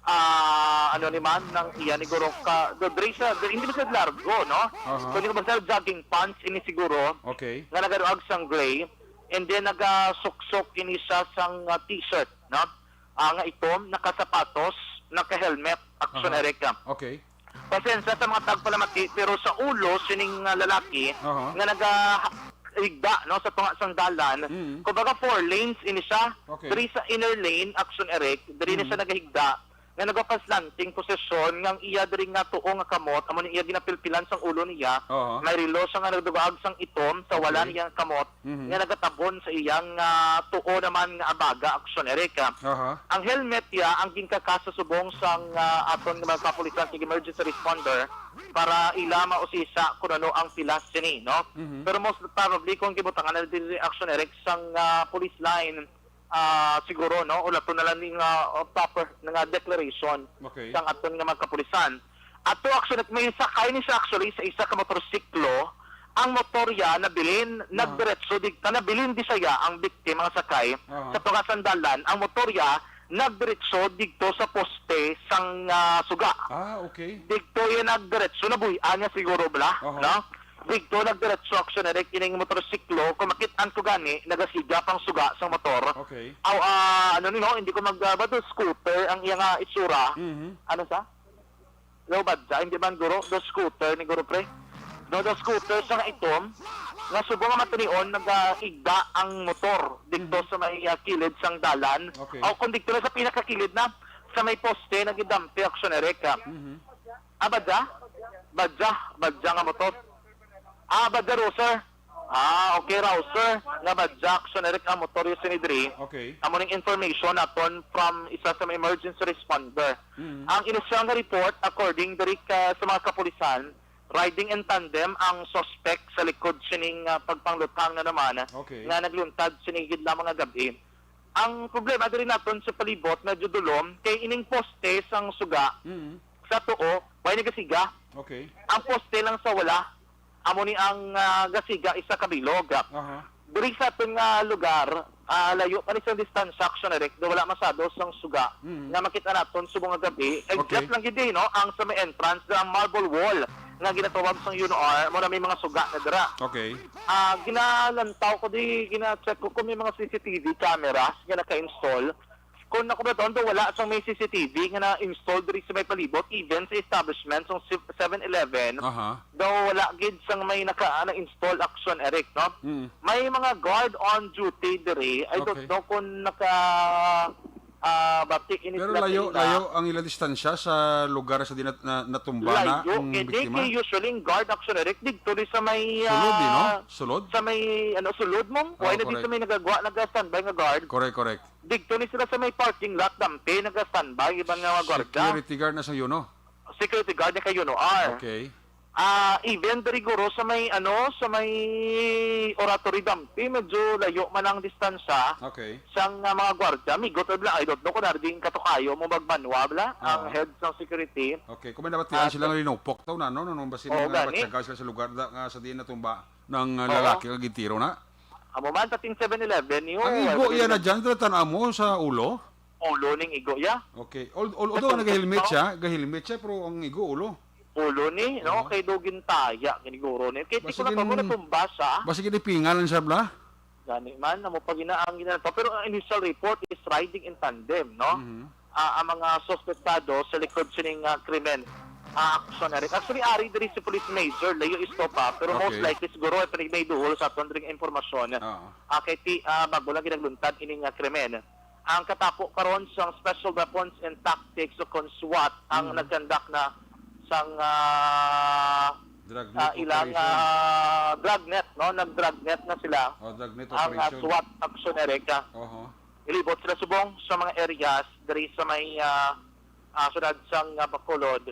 ah, ano ni man, nang iya ni guro ka, do, diri sa, diri, hindi ba sa largo, no? Aha. So, hindi ba sa jogging pants, ini siguro, Okay. nga nagaduag sang gray, and then nagasuksok ini siya sang, ah, t-shirt, no? Ah, nga itom, nakasapatos, naka-helmet, Action Aha. Eric. Okay. Pasensya sa mga tagpalamati, pero sa ulo sining, ah, lalaki Aha. nga nagahigda, no, sa tunga sang dalan, Mm. kumbaga four lanes ini siya. Okay. Diri sa inner lane, Action Eric, diri ni Mm. siya nagahigda, nga nagapaslanting posisyon nga ang iya diri nga tuo nga kamot, amo ni iya ginapilpilan sang ulo niya. Aha. May relo siya nga nagdugaag sang itom sa wala Okay. niya nga kamot, Mhm. nga nagatabon sa iyang, ah, tuo naman nga abaga, Action Eric. Aha. Ang helmet niya ang ginkakasa subong sang, ah, aton nga mga kapulisan kag emergency responder para ila mausisa kung ano ang pilas sini, no? Mhm. Pero most probably, kung gibutangan na diri, Action Eric, sang, ah, police line, ah, siguro, no, ulaton na lang ning, ah, proper nga declaration Okay. sang aton nga mga kapulisan. Ato, actually, may sakay ni siya, actually, sa isa ka motorsiklo. Ang motorya nabilin, Aha. nagdiretso di, ah, nabilin di siya ang biktima nga sakay Aha. sa tunga sang dalan. Ang motorya nagdiretso didto sa poste sang, ah, suga. Ah, okay. Didto iya nagdiretso, nabuy-an niya siguro bala, Aha. no? Didto nagdiretso, Action Eric, ining motorsiklo, kung makit-an ko gani, nagasiga pang suga sang motor. Okay. Aw, ah, ano ni, no? Hindi ko mag, ah, ba, do scooter ang iya nga itsura. Mhm. Ano sa? Daw badya, hindi man, guro, do scooter ni, guro, pre. Do, do scooter sa nga itom, nga subong nga matinion, nagaigda ang motor didto Mhm. sa may, ah, kilid sang dalan. Okay. O kung didto na sa pinakakilid na, sa may poste, nagidampi, Action Eric, ah. Mhm. Ah, badya? Badya, badya nga motor. Ah, badya, raw, sir. Ah, okay, raw, sir. Nga badya, Action Eric, ang motor yung sinidri. Okay. Amo ning information naton from isa sa mga emergency responder. Mhm. Ang inisyal nga report, according diri ka, sa mga kapulisan, riding in tandem ang suspect sa likod sining, ah, pagpangluthang na naman Okay. nga nagluntad sini gid lamang nga gab-i. Ang problema diri naton sa palibot medyo dulom kay ining poste sang suga Mhm. sa tuo way nagasiga. Okay. Ang poste lang sa wala, amo ni ang, ah, gasiga isa ka bilog. Aha. Diri sa aton nga lugar, ah, layo pa ni sang distansya, Action Eric, do wala masado sang suga Mm. nga makita naton subong nga gab-i. Okay. Except lang gid, no, ang sa may entrance sa Marble Wall nga ginatawag sang UNOR, mo na may mga suga na dira. Okay. Ah, ginalantaw ko di, gina-check ko kung may mga C C T V cameras nga naka-install. Kung ako ba do, wala sang may C C T V nga na-install diri sa may palibot, even sa establishment sang si-, seven eleven, Aha. daw wala gid sang may naka, na-install, Action Eric, no? Mm. May mga guard on duty diri. I don't Okay. know kung naka, ah, bati ini Pero sila sa layo, ila. Layo ang ilang distansya sa lugar sa di na, na, natumba na Layo, ang hindi biktima. Kay usually ang guard, Action Eric, dito ni sa may, Sulod, eh, no? ah, Sulod? Sa may, ano, sulod mo? Oo, Why na di sa correct. May nagagwa, nag-standby nga guard? Correct, correct. Dito ni sila sa may parking lot, dampi, nag-standby, iban nga mga guarda. Security guard na sa UNO. Security guard ni kay UNOR. Okay. Ah, even diri guro sa may, ano, sa may oratory dampi, medyo layo man ang distansya. Okay. Sang, ah, mga gwardiya, migot bla, I don't know kung nari din katukayo mo magmanwa bla, ang Oo. head sang security. Okay. Kung may nabatian Ah, sila nga linupok daw na, no? No, no, basi Oo, mga gani. batyagal sila sa lugar da, nga sa diin natumba ng, ah, Oo. lalaki nga gintiro na. Amo man, tating seven eleven yun. Ang igo iya na dyan, dala tan-aw mo sa ulo? Ulo ning igo ya. Okay. Al-, al-, although nag-helmet siya, nag-helmet siya, pero ang igo ulo. Ulo ni, no? Oo. Kay do gintaya, giniguro ni. Kay di Basta ko na gin-, bago natumba siya. Basta ginipingalan siya, bla? Gani man, amo pa gina ang ginanto. Pero ang initial report is riding in tandem, no? Mhm. Ah, ang mga suspetado sa likod sining, ah, krimen, ah, Action Eric. Actually, ari diri si Police Major Leo Estopa, pero most Okay. likely siguro ay pinigmayduhol sa aton diri nga impormasyon. Oo. Ah, kay ti, ah, bago lang ginagluntad ining, ah, krimen. Ang katapo karon sang Special Weapons and Tactics o kon SWAT ang Mm. nagkandak na sang, ah, Dragnet ah, ilang, operation. Ah, dragnet, no? Nag-dragnet na sila. Oh, dragnet Ang, ah, operation. SWAT Action Eric, ah. Oho. Ilibot sila subong sa mga areas diri sa may, ah, ah, siyudad sang, ah, Bacolod.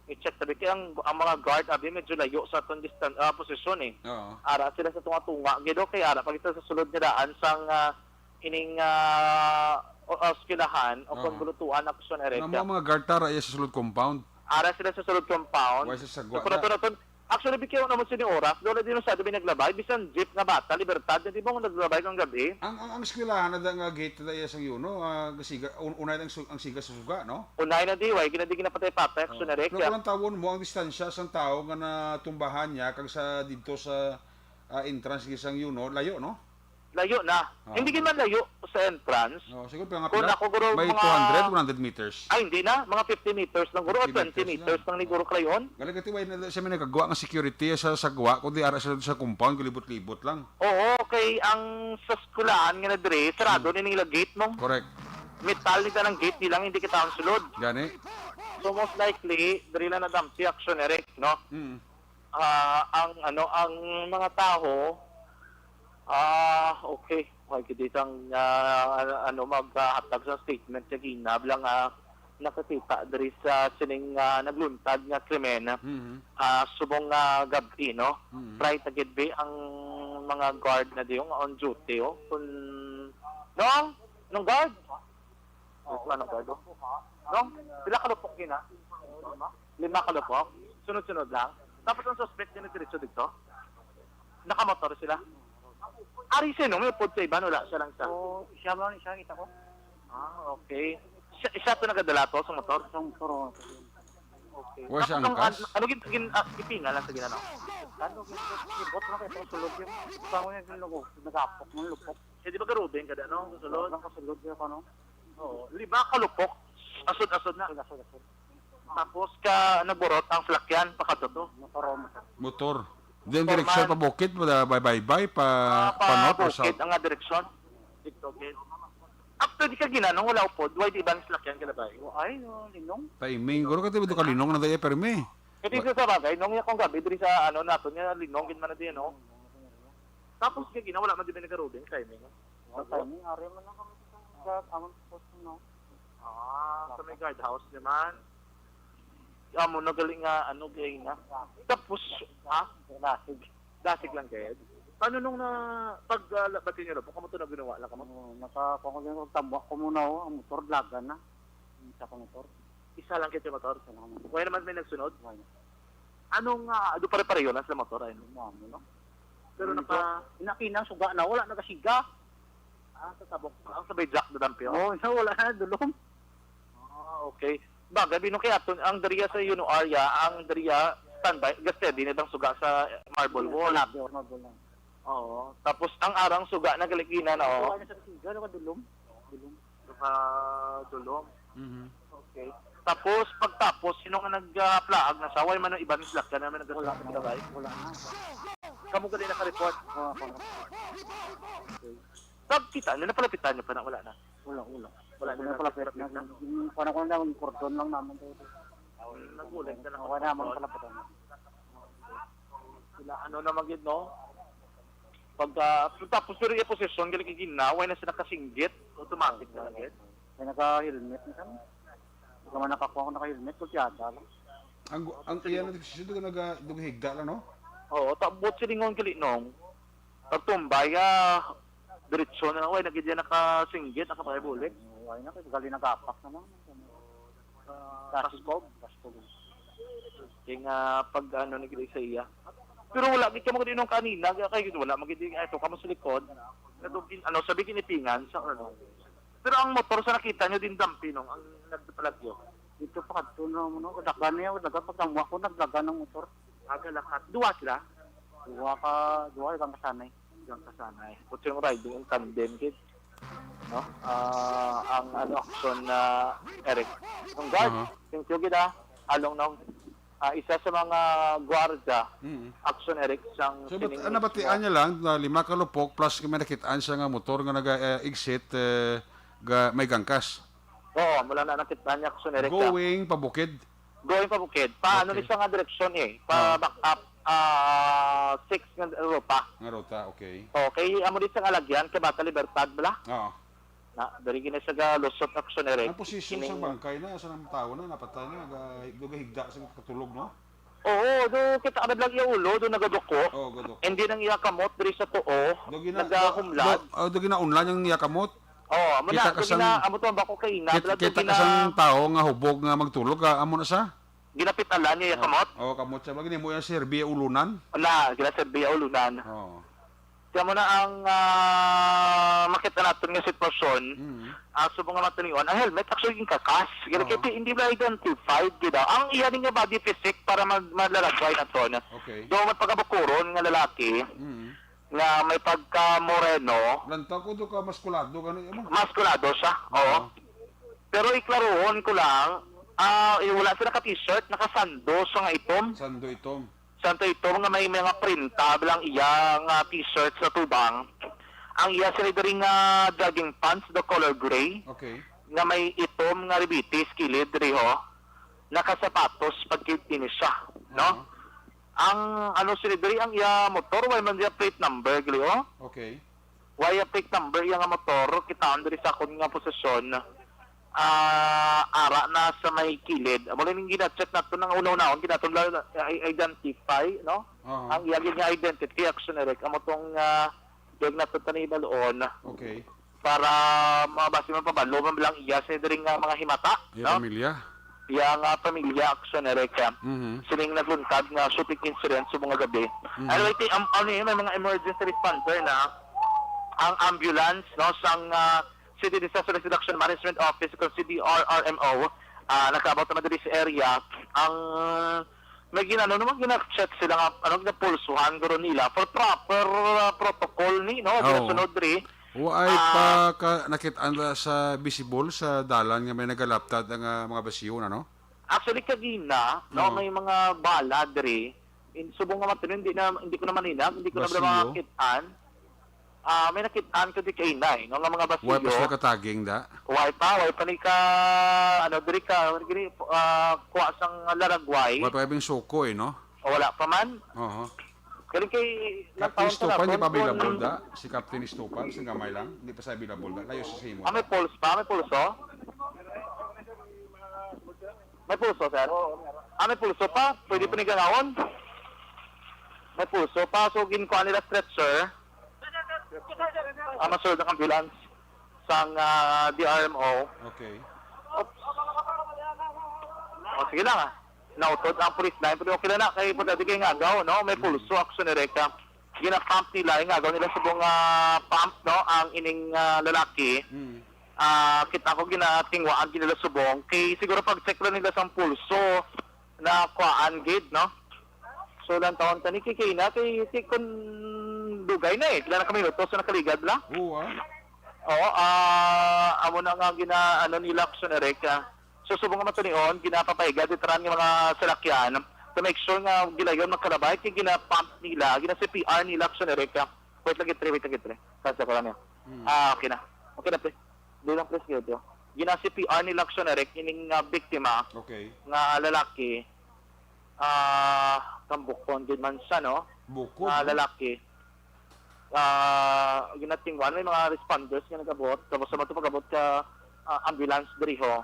I-check tabi kay ang, ang mga guard abi medyo layo sa aton distan-, ah, posisyon, eh. Oo. Ara sila sa tunga-tunga gid, o kay ara pa kita sa sulod nga daan sang, ah, ining, ah, o, eskwelahan o Oo. kon bulutuan, Action Eric. Namo ang mga guard tara iya sa sulod compound. Ara sila sa sulod compound. Wala sa sagwa So, kung na. nato-, nato-, actually, bigyan naman sini oras. Doon na din sa sabi may naglabay. Bisan jeep nga bata, libertad, na di ba kung naglabay kang gabi? Ang, ang, ang eskwelahan na da nga gate na iya sang UNO, ah, gasiga, un-, unay ang, su-, ang siga sa suga, no? Unay na di, way, ginadi ginapatay-patay, Action Eric. Pero kung ang tawon mo, ang distansya sang tao nga natumbahan niya, kag sa didto sa, ah, entrance gid sang UNO, layo, no? Layo na. Oo. Hindi gid man layo sa entrance. Oh, siguro pa nga Kung pila? ako, guro, May mga two hundred, one hundred meters. Ay, hindi na. Mga fifty meters lang, guro. Fifty Twenty meters meters lang. lang ni guro kayon. Galing ka tiway na siya may nagkagawa nga security sa sagwa, kundi ara sa, sa compound, galibot-libot lang. Oo, kay ang sa eskwelahan nga na dire, sarado Hmm. ni nila gate mo. Correct. Metal ni tanang gate nilang hindi kita ang sulod. Gani? So most likely, diri lang nadampi, Action Eric, no? Mm. Ah, ang ano, ang mga tao, ah, okay. Why gid sang, ah, ano, maghatag sa statement sa ginab lang, ah, nakakita diri sa sining, ah, nagluntad nga krimen, Mhm. ah, subong nga gab-i, no? Mhm. Right, agad ba ang mga guard na diyo nga on duty, oh? Kung, nong, nong guard? Ano, guard, oh? Nong, pila ka lupok gina? Lima ka lupok? Sunod-sunod lang. Tapos ang suspect din diretso dito? Nakamotor sila? Ari siya, no? May upod sa iban, wala siya lang siya. O, siya mo ni siya, kita ko. Ah, okay. Siya, siya to nagadala to sa motor? Sa motor, oh. Okay. Wala siya. Tapos ang angkas? An-, ano gin-, gin-, ah, gipinga lang sa ginano? Ano, gin-, gibot lang kay sulod yun. Sa mo yung lugo, nagapok, yung lupok. Eh, di ba garubing ka, no? Sulod? Lang kasulod yun, ano? Oo. Lima ka lupok. Asod-asod na. Asod, asod, asod. Tapos ka nagburot ang salakyan, pakadto to. Motor, oh, motor. Motor. Then direksyon pa bukid, pa baybay, pa, ah, pa pa north or bukid south? Ang direksyon. Dito, okay. After di ka ginanong, wala upod, why di ba ang salakyan kalabay? Ay, oh, linong. Timing, guro ka, tiba, do ka linong na daya, permi. Kaya dito sa bagay, nung yakong gabi, diri sa, ano, nato niya, linong, gid man na diyan, no? Tapos, kaya gina, wala man di ba nagarubing timing, no? Wala timing, ari man lang kami sa, sa, amon sa post, no? Ah, sa may guardhouse naman. Amo na gali nga, ano, gay na. Tapos, ha? Dasig. Dasig lang gayud. Paano nung na, pag, ah, la-, ba't yun yun? Kamo to na ginawa lang kamo? Oo, naka-, kung ano yung tambak ko muna, oh, ang motor, laga na. Yung isa ka motor. Isa lang kita motor? Isa lang motor. Wala naman may nagsunod? Wala. Anong, ah, ado pare-pareho lang sila motor, ay, no? Amo, no? Pero naka- Inakinang suga na, wala nagasiga. Ah, sa tabok. Ang sabay jack na dampi, oh. Oo, na wala na, dulom. Ah, okay. Bagay, bino kay aton, ang diriya sa Yuno area, ang diriya standby, gasteady na itang suga sa marble wall. Sa labi, oh, marble wall. Oo. Tapos, ang arang suga na galigina na, oh. Wala na sa kasiga, nakadulom. Dulom. Nakadulom. Mhm. Okay. Tapos, pagtapos, sino nga nagplaag na sa way man ang iban sila? Kaya naman Wala, nagkasakit na, wala, wala na. Kamo gali naka-report? Oo, ako na. Okay. Pagkita nyo, napalapitan nyo pa na, wala na? Wala, wala. Wala na, wala na, palapit na. Yung kuwan ko na lang, yung kordon lang naman to. Nag-ulit na lang. Wala naman palapitan. Sila, ano naman gid, no? Pagka, tapos pero yung posisyon, gali kay ginaway na sila kasinggit, automatic na lang gid. Kaya naka-helmet na kami. Hindi ka man nakakuha kung naka-helmet, kultiyada lang. Ang, ang iya na decision, doon naga-, doon higda lang, no? Oo, ta-, buot silingon gali nung pagtumbay, ah, diretso na lang, way, nagidya nakasinggit, nakapakibulig. Way na, kay gali nagapak na lang. Ah, Kaskog? Kaskog. Kaya nga, pag ano, ni gali sa iya. Pero wala, gid ka mo gid nung kanina, kaya gid wala, magid, ay, ito, kamo sa likod. Nadugin, ano, sabi kinipingan sa ano. Pero ang motor sa nakita nyo din dampi, no? Ang nagpalagyo. Dito pa kadto na mo, no? Dagan niya, dagan pag ang ko, nagdagan ang motor. Aga lakat. Duwa sila? Duwa ka, duwa kang kasanay. Ang kasanay. Kutsi yung riding, ang tandem, kid. No? Ah, ang ano, action na Eric. Ang guard, Aha. Thank you, gid, ah. Along nung, ah, isa sa mga gwardiya, Mm. Action Eric, sang So, but, sining ah, nabatian niya lang na lima ka lupok plus may nakitaan siya nga motor nga naga, eh, exit, eh, ga, may gangkas. Oo, mula na nakita niya, Action Eric, ah. Going pa bukid? Going pa bukid. Pa, ano Okay. ni siya nga direksyon, eh? Pa Ah. back up, ah, six nga ruta. Nga ruta, okay. Okay, amo di sa nga lagyan, kay Bata Libertad, bala? Oo. Na, diri gina siya ga lusot, Action Eric. Ang posisyon sa Kining bangkay na, sa nang tawo na, napatay na, naga-, nagahigda sa katulog, no? Oo, do kita ka lang iya ulo, do nagaduko. Oo, gaduko. And then ang iya kamot diri sa tuo, Do gina-, nagahumlad. Do, oh, do ginaunlan ang iya kamot? Oo, amo Kita na, ka do sang, gina-, amo to ang bako kay ina, kit-, bala, do kita ka gina- sang tawo nga hubog nga magtulog, ah, amo na sa? Ginapitalan niya iya Oh, kamot? Oh, kamot siya. Ba, ginimo yung serbi ulunan? Wala, gina-serbi ulunan. Oo. Kaya mo na ang, ah, makita natin nga sitwasyon, Mm. ah, subong nga matuniwan, ang helmet actually yung kakas. Gani Oo. kay hindi na identified, gid, ah. Ang iya nga body physique para mag-, malaragway naton. Okay. Do may pagkabukuron nga lalaki Mm. nga may pagka-moreno. Lantaw ko do ka maskulado, gani, ano? Maskulado siya, oo. Oo. Pero iklaruhon ko lang, ah, eh, wala siya naka-t-shirt, naka-sando siya nga itom. Sando itom. Sando itom nga may mga printa lang iya nga t-shirt sa tubang. Ang iya sila diri nga jogging pants, the color gray, Okay. nga may itom nga ribitis kilid diri, ho. Nakasapatos pag ini siya, no? Aha. Ang ano sila diri, ang iya motor, wala man siya plate number, gali, oh. Okay. Wala plate number iya nga motor, kitaon diri sa akon nga posisyon. Ah, ara na sa may kilid. Amo lang yung gina-check nato nang una-unahon, ginaton lang i-, identify, no? Aha. Ang iya gid nga identity, Action Eric, amo tong, ah, diyag nato tani balon. Okay. Para mabasi man pabalo man lang iya sa diri nga mga himata, Iya no? pamilya. Iya nga pamilya, Action Eric, ah. Mhm. Sining nagluntad nga shooting incident sa mga gabi. Mhm. Anyway, ti-, am-, ano yun, may mga emergency responder na ang ambulance, no, sang, ah, City Disaster Risk Reduction Management Office, kung C D R R M O, ah, nakaabot naman diri sa area. Ang may ginano naman, gina-check sila nga, ano, ginapulsuhan guro nila for proper, ah, protocol ni, no? Oo. Ginasunod diri. Wa ay Ah. pa ka, nakit-an ra sa visible sa dalan nga may nagalaptad nga mga basiyo na, no? Actually, kagina, no, Oo. may mga bala diri. In, subong nga matino, hindi na, hindi ko naman hinag, hindi ko na Basiyo? makakit-an. Ah, may nakit-an ko di kainay, no, nga mga Wa pa basiyo. sila kataging, da? Way pa, way pa ni ka, ano, diri ka, diri, ah, kuha sang laragway. Wa pa kabing suko, eh, no? O, wala pa man. Oho. Galing kay Captain nagtaon ka na, Estopan, di pa Bon, available, Bon. da? Si Captain Estopan, sa gamay lang. Hindi pa sa available, da? Layo sa simo, Ah, may da? pulse pa? May pulso? May pulso, sir? Ah, may pulso pa? Pwede Oo. pa ni ganaon? May pulso pa. So, ginkuha nila stretcher. Ah, masulod ang ambulance sang, ah, D R M O. Okay. Oops. O, sige lang, ah. Nautod ang police line, pero okay lang na. Kay importante kay ngagaw, no? May Mm. pulso, action direct, ah. Ginapump nila, ngagaw nila subong, ah, pump, no? Ang ining, ah, lalaki. Mm. Ah, kita ko ginatingwaan gid nila subong. Kay siguro pag-check lang nila sang pulso na kuhaan gid, no? So, lang taon tani kay kay na kay, kay kun dugay na eh. Pila na ka minuto sa nakaligad la? Oo, ah. Oo, ah, amo na nga gina-, ano nila, action direct, ah. So, subong nga matunion, ginapapahiga, ditaran nga mga salakyan to make sure nga gilayon magkalabay, kay gina-pump nila, gina-C P R nila, action direct, ah. Wait lagi, pre, wait lagi, pre. Kasi ko lang yan. Hmm. Ah, okay na. Okay na, pre. Di lang, pre, sige, pre. Gina-C P R nila, action direct, ining, ah, biktima Okay. nga lalaki. Ah, kang bukon gid man siya, no? Bukon, Nga no? lalaki. Ah, ginatingwan, may mga responders nga nag-abot. Tapos sa mga pag-abot sa, ah, ambulance diri ho,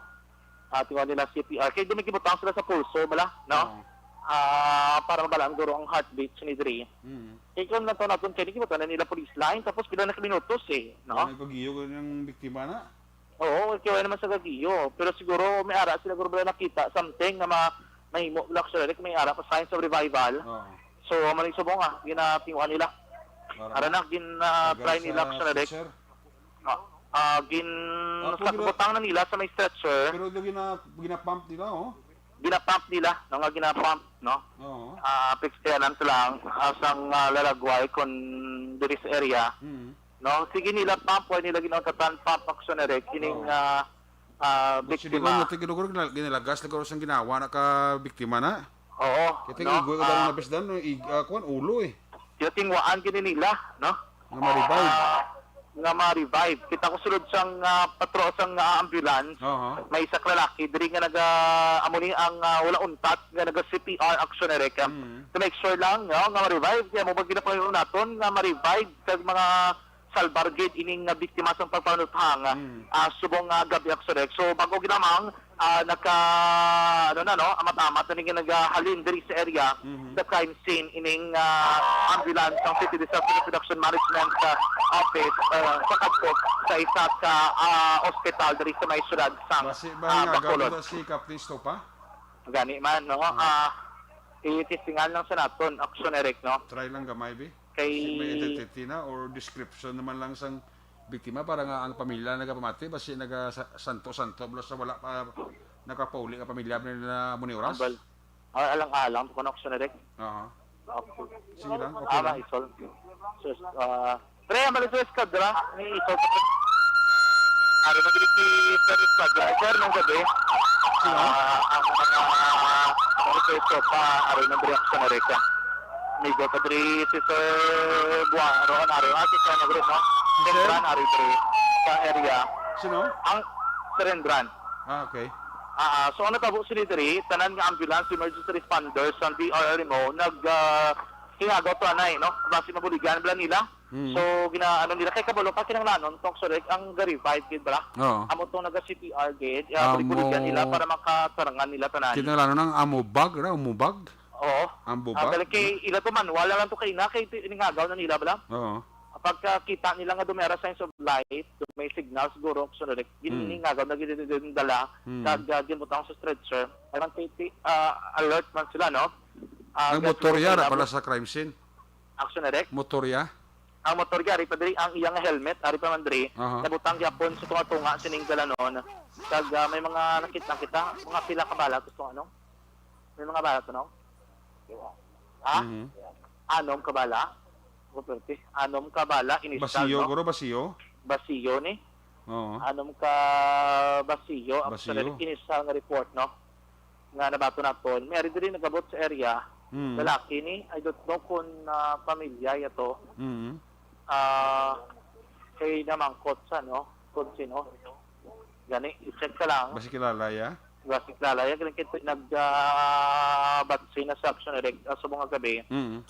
ah, tingwan nila C P R. Kaya dumikibutang sila sa pulso, bala, no? Oo. Ah, para mabalaan guro ang heartbeat ni diri. Mm. Kaya kung nato naton, kaya nagkibutang na nila police line, tapos pila na ka minutos eh, no? Wala nagpagiyo ko ng biktima na? Oo, kaya wala naman sa gagiyo. Pero siguro may ara sila guro bala nakita something nga ma-, mahimo, like, sila, like, may ara pa signs of revival. Oo. So, amo ni subong, ah, ginatinguhan nila. Ara Ara na. na, gin, ah, Tagal try nila, sa actually, like, stretcher? Ah, ah, gin-, Ah, sa pwede ba? butang na nila sa may stretcher. Pero do gina-, gina-pump nila, oh. Gina-pump nila, no, nga gina-pump, no? Oo. Ah, fix kaya lang sila, ah, sang, ah, lalagway kung diri sa area. Mm. No, sige nila pump, wala nila ginawa katan pump, action direct, kining, Oo. ah, ah, But biktima. Siguro, siguro, ginal-, ginalagas, siguro sang ginawa na ka biktima na. Oo, Kaya no? tingin ko, Ah, na bes dan, no, ig-, ah, kuwan, ulo eh. Kaya tingwaan gini nila, no? Nga ma-revive. Ah, nga ma-revive. Kita ko sulod sang, ah, patro sang, ah, ambulance. Aha. May isa ka lalaki, diri nga naga, amo ni ang, ah, wala untat, nga naga C P R, action direct. Mm. To make sure lang, no, nga ma-revive. Kaya mo ba ginapangayo naton nga ma-revive kag mga salbar gid ining nga biktima sang pagpanuthang, Mm. ah, subong nga gabi, action direct. So, bago gid lamang, ah, naka, ano na, no, amat-amat na ning nagahalin diri sa area, Mhm. sa crime scene, ining, ah, ambulance sang City Disaster Reduction Management, ah, Office, ah, sa kadto sa isa ka, ah, ospital diri sa may syudad sang, Basi ba ah, nga Bacolod. Gamit si Captain Stopa? Gani man, no? Ah. Ah, i-testingan lang sa naton, action direct, no? Try lang gamay, bi. Kay May identity na or description naman lang sang biktima para nga ang pamilya nagapamati, basi naga sa-, santo-santo, bala sa wala pa nakapauli nga pamilya na muni oras? Ambal. Ah, alang-alang, kung action direct. Aha. Okay. Sige lang, okay Ah, lang. Maisol. Sus, ah, Pre, ang balik sa eskadra, may ikaw pa, pre. Ari na diri si Sir Eskadra. Sir, ng gabi. Sino? Ah, ang mga, ano, sa ito pa, ari na diri ako sa Narika. May iba pa diri si Sir Buwan, ano, ano, ano, si Sir Nagrit, no? Si Sir? Rendran, ari diri sa area. Sino? Ang Sir Rendran. Ah, okay. Ah, ah, so ano tabo sila diri, tanan nga ambulance, emergency responders, ang D R R M O, nag, ah, hingagaw to anay, no? Basi mabuligan bala nila. Mm. So, gina-, ano nila, kay kabalo ka, kinahanglanon, Tok Sorek, ang ga-revive gid bala. Oo. Amo tong naga-C P R gid, ah, Amo bulig-buligan nila para makatarangan nila tanan. Kinahanglanon ang amo bag, ra, amo bag? Oo. Amo Ah, bag? Dali kay ila to manual lang to kay na, kay ti-, iningagaw na nila bala. Oo. Pagkakita nila nga dumera signs of life, may signal siguro, Tok Sorek, Mm. giningagaw na gid din dala, Mm. kag, ah, ginbutang sa stretcher. Parang kay ti-, ah, alert man sila, no? Ah, Ang kaya motorya siguro ra pala nila sa crime scene. Action direct? Motorya? Ang motor gyud ari pa diri, ang iya nga helmet ari pa man diri, Aha. nabutang gyapon sa tunga-tunga sining dalanon. Kag, ah, may mga nakita kita, mga pila ka bala to, ano? May mga bala to, no? Ha? Mhm. Anom ka bala? Anom ka bala, initial, Basiyo, no? guro, basiyo? Basiyo ni. Oo. Anom ka basiyo, Basiyo. actually, initial nga report, no? Nga nabato naton. May ari diri nagabot sa area. Mm. Lalaki ni, I don't know kung, ah, pamilya ya to. Mm. Ah, kay namangkot sa, no? Kung sino. Gani, i-check ka lang. Basi kilala ya? Basi kilala ya. Gani kay nag, ah, batsi na sa action direct, ah, sa mga gabi. Mm.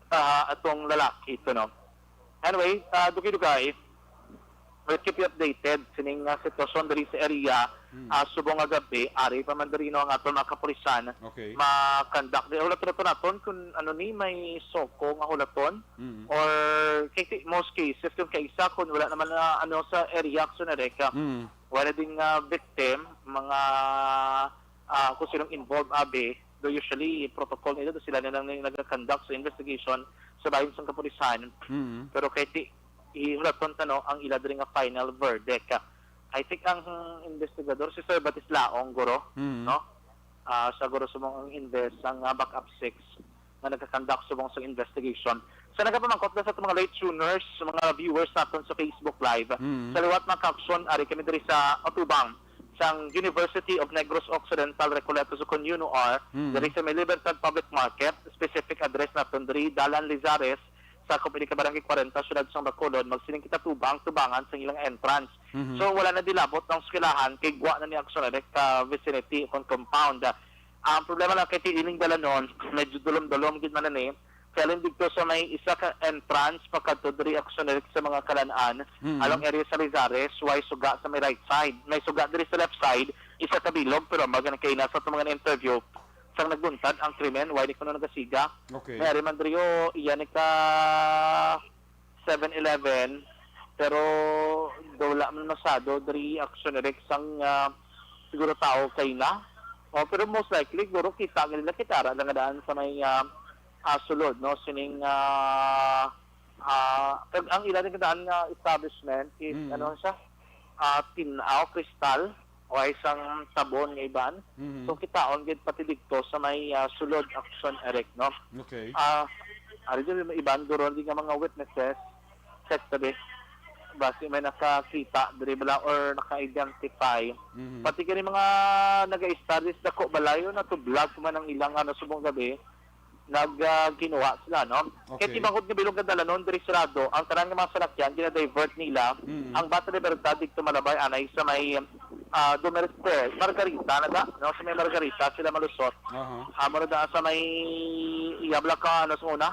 Sa atong lalaki ito, no? Anyway, ah, dugay-dugay, we'll keep you updated sining, ah, sitwasyon diri sa area, Mm. ah, subong nga gabi, ari pa man diri, no, ang aton mga kapulisan Okay. ma-conduct. Di, hulaton naton kung ano ni, may SOCO nga hulaton, Mm. or kay ti-, most cases, kung kaisa, kung wala naman na, ano, sa area, action direct, ah, Mm. wala ding, ah, victim, mga, ah, kung sinong involved, abi, do usually protocol nila, do sila na lang yung nag-conduct sa investigation sa bahin sang kapulisan. Mm. Pero kay ti-, ihulaton ta, no, ang ila diri nga final verdict. I think ang investigador si Sir Batis Laong, guro, Mm. no? Ah, sa guro subong ang invest, ang, ah, backup six nga nagka-conduct subong sa investigation. Sa nagapamangkot na sa mga late tuners, mga viewers naton sa Facebook Live, Mm. sa liwat mga ka-aksyon, ari kami diri sa Atubang, sang University of Negros Occidental Recoletos o kon UNOR, Mm. diri sa may Libertad Public Market, specific address naton diri, Dalan Lizares, sa Kupili ka Barangay kwarenta, Siyudad sang Bacolod, magsiling kita tubang, tubangan sa ilang entrance. Mhm. So, wala na dilabot ang eskwelahan, kay gwa na ni action direct ka vicinity o kon compound. Ang problema lang kay ti ining dalanon, medyo dulom-dulom gid man ni. Kaya lang dito sa may isa ka entrance pakadto diri action direct sa mga kalan-an, Mhm. along area sa Lizares, way suga sa may right side. May suga diri sa left side, isa ka bilog, pero ang baga na kaina sa atong mga interview, sang nagbuntad ang krimen, way di kuno nagasiga. Okay. May ari man diri, o, iya ni ka Seven Eleven, pero daw wala man masado diri action direct sang, ah, siguro tao kay na. O, pero most likely, guro kita, ganila kita, ara lang nga daan sa may, ah, ah, sulod, no? Sining, ah, ah, kag ang ila rin daan nga establishment is, Mm. ano siya? Ah, tin-aw, kristal, o ay isang sabon nga iban. Mhm. So, kitaon gid pati didto sa may, ah, sulod action direct, no? Okay. Ah, ari diri may iban, guro, di nga mga witnesses, check tabi. Basi may nakakita diri bala or naka-identify. Mhm. Pati kini mga naga-studies, dako balayo na to, vlog man ang ilang, ano, subong gabi, nag, ah, kinuha sila, no? Okay. Kay ti bangod nga bilog nga dalanon diri sarado, ang tanan nga mga salakyan gina-divert nila. Mm. Ang Bata Libertad didto malabay anay sa may, ah, Dumeres Square, Margarita na da, no? Sa may Margarita sila malusot. Aha. Amo na da sa may iyabla ka, ano, sa una,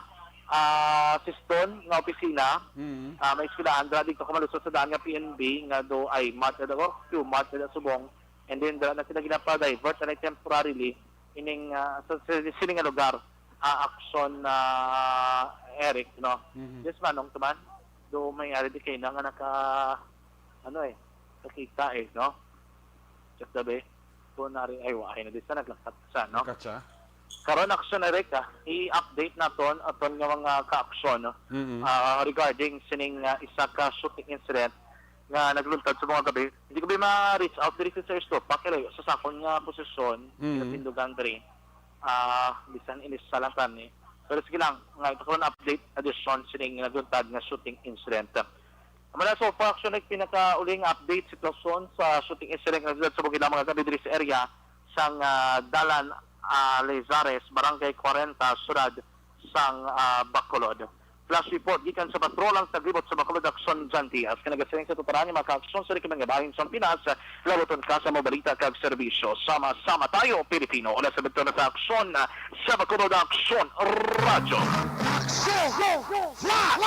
ah, Siston nga opisina. Mm. Ah, may eskwelahan dira didto ka malusot sa daan nga P N B nga do ay mart na da, o, Q Mart na da subong. And then dira na sila ginapa-divert na temporarily ining, ah, sa, sa, sa sini nga lugar, ah, action, ah, Eric, no? Mhm. Yes, Manong Tuman. Do may ari di kay na nga naka, ano eh, nakita eh, no? Just the way. Kung nari ay, wa, ay, na di sa naglakat sa, no? Katsa. Karon action Eric, ah, i-update naton aton nga mga ka-action, no? Mhm. Ah, regarding sining, ah, isa ka shooting incident nga nagluntad sa mga gabi. Hindi ko ba ma-reach out diri sa Sir Estopa, kay layo sa sakon nga posisyon, Mm. pinatindugan diri. Ah, bisan inis sa lang kami. Pero sige lang, nga ito karon update, addition sining nagluntad nga shooting incident. Amo na, so far, actually, pinakauling update sitwasyon sa shooting incident nga nagluntad sa bukid mga gabi diri sa area sang, ah, Dalan, ah, Lizares, Barangay kwarenta, Siyudad sang, ah, Bacolod. Flash report gikan sa patrol ang taglibot sa Bacolod Action, John Diaz. Kay nagasiling sa tuparan nga mga kaaksyon sa Recommend nga Bahin sa Pinas, labuton ka sa mga balita kag serbisyo. Sama-sama tayo, Pilipino. Wala sa bintana sa aksyon, ah, sa Bacolod Action Radyo. Action! Flash!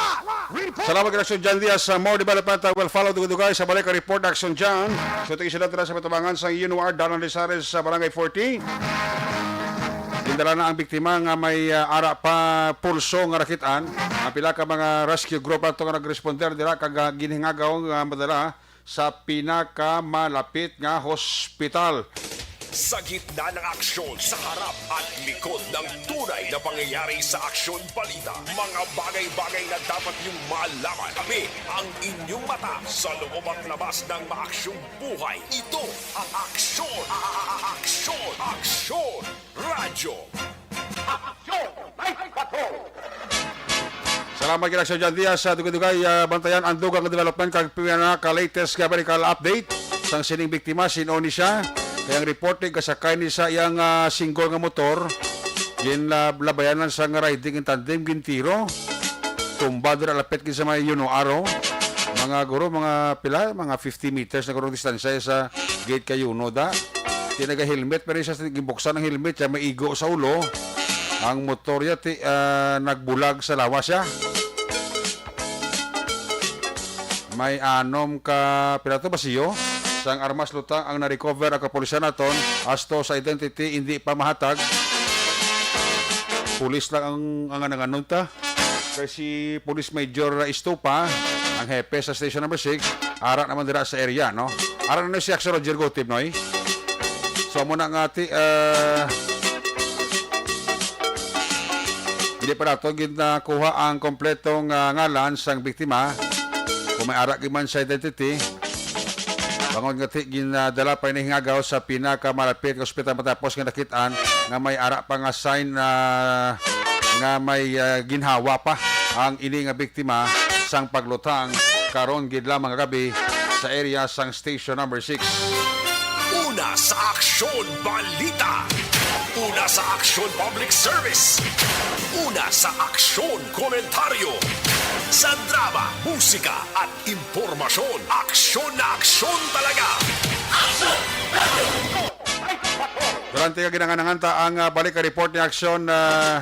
Report! Salamat kay Action John Diaz. Sa more development, uh, will follow dugay-dugay sa balik ang report, Action John. Shooting incident na sa patubangan sa UNOR, Dalan Lizares sa Barangay forty. Gindala na ang biktima nga may, ah, ara pa pulso nga nakit-an. Ang pila ka mga rescue group ato nga nagresponder dira kag, ah, ginhingagaw nga madala sa pinakamalapit nga hospital. Sa gitna ng aksyon, sa harap at likod ng tunay na pangyayari sa Aksyon Balita, mga bagay-bagay na dapat niyong malaman. Kami ang inyong mata sa loob at labas ng maaksyong buhay. Ito ang Aksyon, a- a- a- Aksyon, Aksyon Radyo. Aksyon twenty-four. Salamat kay Aksyon John Diaz. Sa dugay-dugay, ah, bantayan ang dugang development kag pinaka-latest nga medical update sang sining biktima, sin-o ni siya. Kay ang report, gasakay ni sa iyang, ah, single nga motor. Ginlabayanan sa nga riding in tandem, gintiro. Tumba dira lapit gid sa may Yuno Aro. Mga guro, mga pila, mga fifty meters na guro ang distansya sa gate kay Yuno da. Di naga-helmet, pero siya gimbuksan ang helmet, siya maigo sa ulo. Ang motor niya, ti, ah, nagbulag sa lawas siya. May anom ka, pila to, basiyo? Sang armas lutang ang na-recover ang kapulisan naton. As to sa identity, hindi pa mahatag. Pulis lang ang, ang, ang, ano ta? Kay si Police Major Estupa, ang hepe sa Station Number Six, ara naman dira sa area, no? Ara na si Aksyon Roger Gutib, noy? So, amo na nga, ti, ah, hindi pa nato gid nakuha ang kompletong, ah, ngalan sang biktima. Kung may ara gid man sa identity, bangod nga ti, ginadala pa ini hingagaw sa pinakamalapit nga ospital matapos nga nakit-an nga may ara pa nga sign, ah, nga may, ah, ginhawa pa ang ini nga biktima sang paglutang karon gid lamang kagabi sa area sang Station Number Six. Una sa Aksyon Balita. Una sa Aksyon Public Service. Una sa Aksyon Komentaryo. Sa drama, musika, at impormasyon, aksyon na aksyon talaga. Aksyon! Durante ka ginanganangan ta ang, ah, balik ka report ni Aksyon, ah,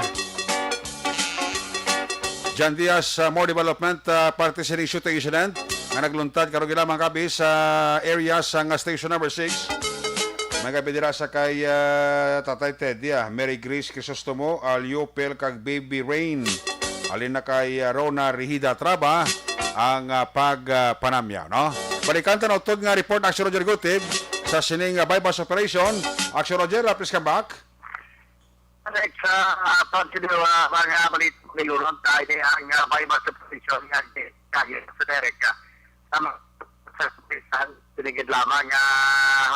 John Diaz, ah, more development, ah, parte sa shooting incident nga nagluntad karon gid lamang gabi sa area sang Station Number Six. May gabi dira sa kay, ah, Tatay Teddy, ah, Mary Grace Crisostomo, Alio Pel, kag Baby Rain. Alin na kay, ah, Rona Rihida Traba ang, ah, pag, ah, panamyaw, no? Balikan ta na utod nga report, Aksyon Roger Gutib, sa sining, ah, buy-bust operation. Aksyon Roger, ah, please come back. Correct. Sa, ah, aton sini, ah, mga balita, nilunod tayo ni ang, ah, buy-bust operation nga kaya sa Amerika. Sa mga, sa, sa, sinigid lamang nga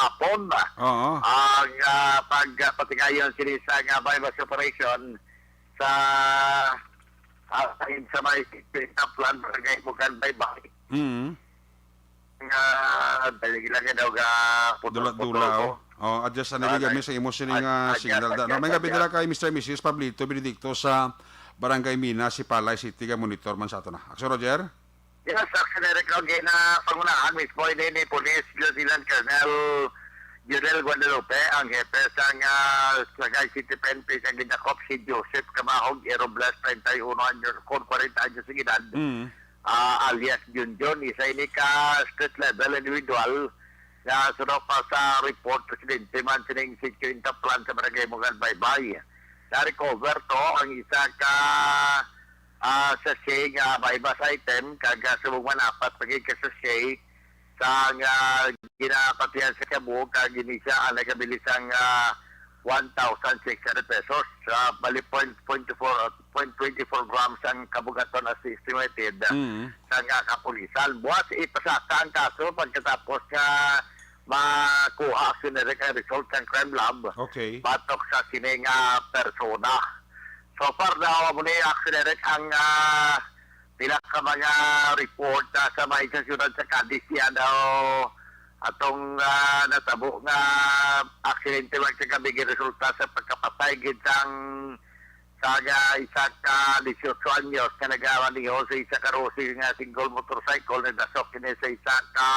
hapon ba? Oo. Ang, ah, pag, ah, patigayon sini sa nga buy-bust operation sa, ah, sa, sa may Kaplan, Barangay Mugan, Baybay. Mm. Nga, dali lang nga daw ga putol-putol Dula-dula, ko. Oh. Oh, adjust na Dali, nila kami sa imo sining, ad-, ah, adjust, signal. Da, no, adjust, may gabi adjust. Nila kay Mister Missus Pablito Benedicto sa Barangay Mina, Sipalay City, ga monitor man sa ato na. Aksyon, Roger? Yes, Aksyon Eric, okay na pangunahan mismo ini ni Police Lieutenant Colonel Junel Guadalupe, ang hepe sang, ah, Sagay City P N P, sa gidakop si Joseph Camahog, Robles, treinta y uno anyos, con cuarenta anyos de edad. Mm. Ah, alias Junjun, isa ini ka street level individual nga suno pa sa report, residente man sining sitio Intaplan sa Barangay Mugan, Baybay. Na-recover to ang isa ka, ah, sachet nga buy-bust item, kag, ah, subong man apat pa gid ka sachet sa nga ginapatihan sa shabu, kag ini siya ang nagabilis sang, ah, one thousand six hundred pesos, ah, bali point, point two four, point twenty-four grams ang kabugaton as estimated, ah, Mm. sa nga kapulisan. Buwas ipasaka ang kaso pagkatapos nga makuha, Aksyon Eric, ang result sang crime lab Okay. batok sa sini nga persona. So far daw, amo ni, Aksyon Eric, ang, ah, pila ka mga report, ah, sa may sa siyudad sa Cadiz, yan daw atong, ah, natabo nga aksidente man sa gabi resulta sa pagkapatay gid sang sa nga isa ka dieciocho anyos nga nagamaneho sa isa ka Rosy nga single motorcycle, nagdasok kini sa isa ka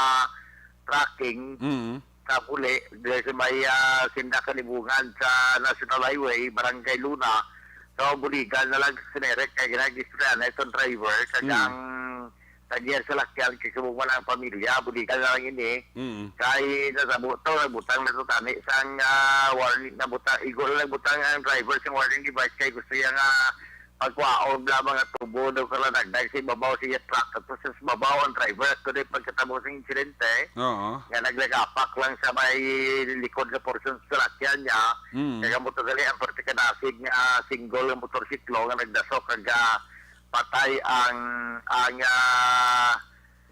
trucking Mm. sa Buli, diri sa may, ah, Sinda Kalibungan sa National Highway, Barangay Luna. So, buligan na lang, Aksyon Eric, kay ginag-istorya na itong driver, kag Mm. ang tagihan sa lakyan, kay subong man ang pamilya, buligan na lang ini. Mm. Kay natabo to, nagbutang na to tani sang, ah, warning, nabutang, igo lang nagbutang ang driver sang warning device, kay gusto niya nga pagkwaon bla mga tubo daw kalanagdag sa ibabaw sa iya truck. Tapos sa babaw ang driver, at kundi pagkatapos ng insidente, Oo. nga naglagapak lang sa may likod nga portion sa salakyan niya. Mm. Kaya mo to gali ang parte kanasig nga single nga motorsiklo nga nagdasok kag, ah, patay ang, ang, ah,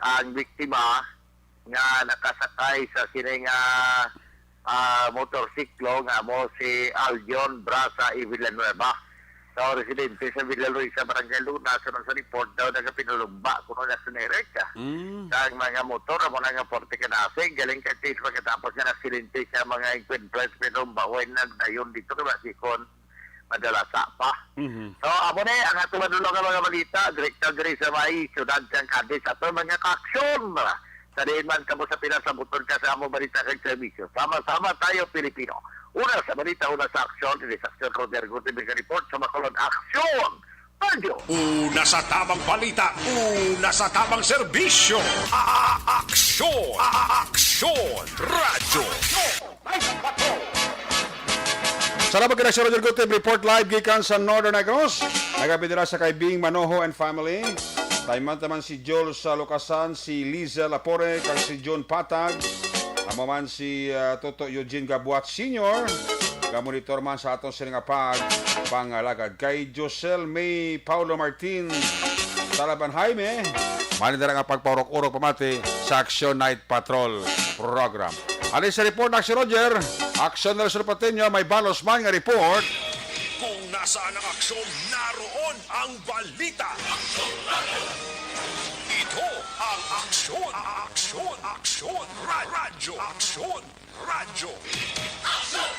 ang biktima nga nakasakay sa sini nga, ah, motorsiklo nga mo si Aljon Brasa y Villanueva. So, residente sa Villa Luisa, Barangay Luna, sa sa report daw nagapinalumba kuno na sa Nerek. Mm. Sa mga motor, amo na nga forty kanasig, galing kay Tis pagkatapos nga aksidente sa mga encuentro sa pinalumba, way na dayon dito kay Basikon, madalasa pa. Mhm. So, amo na ang ato madulong nga mga balita, direkta diri sa may siyudad sang Cadiz. Ato mga kaaksyon, sa diin man kamo sa pila sa butod ka sa amo balita kag serbisyo. Sama-sama tayo, Pilipino. Una sa balita, una sa aksyon, diri sa aksyon, Roger Gutierrez report sa Bacolod. Aksyon! Radyo! Una sa tamang balita, una sa tamang serbisyo. A-, a-, aksyon! A-, a-, aksyon! Radyo! Salamat kay Sir Roger Gutib. Report live gikan sa Northern Negros. Nagabi dira sa kay Bing Manoho and family. Taman taman si Joel sa Lukasan, si Liza Lapore, kag si John Patag. Amo man si, ah, Toto Eugene Gabuat Senior. Gamonitor man sa aton sini nga pag pangalagad kay Josel May Paulo Martin Talaban Jaime. Mali na nga pagpaurok-urok pamati sa Action Night Patrol Program. Alin sa report na si Roger? Aksyon Nelson Patino, may balos man nga report. Kung nasaan ang aksyon, naroon ang balita. Ito ang Aksyon, Aksyon, Aksyon, Ra-, Radyo, Aksyon, Radyo. Aksyon!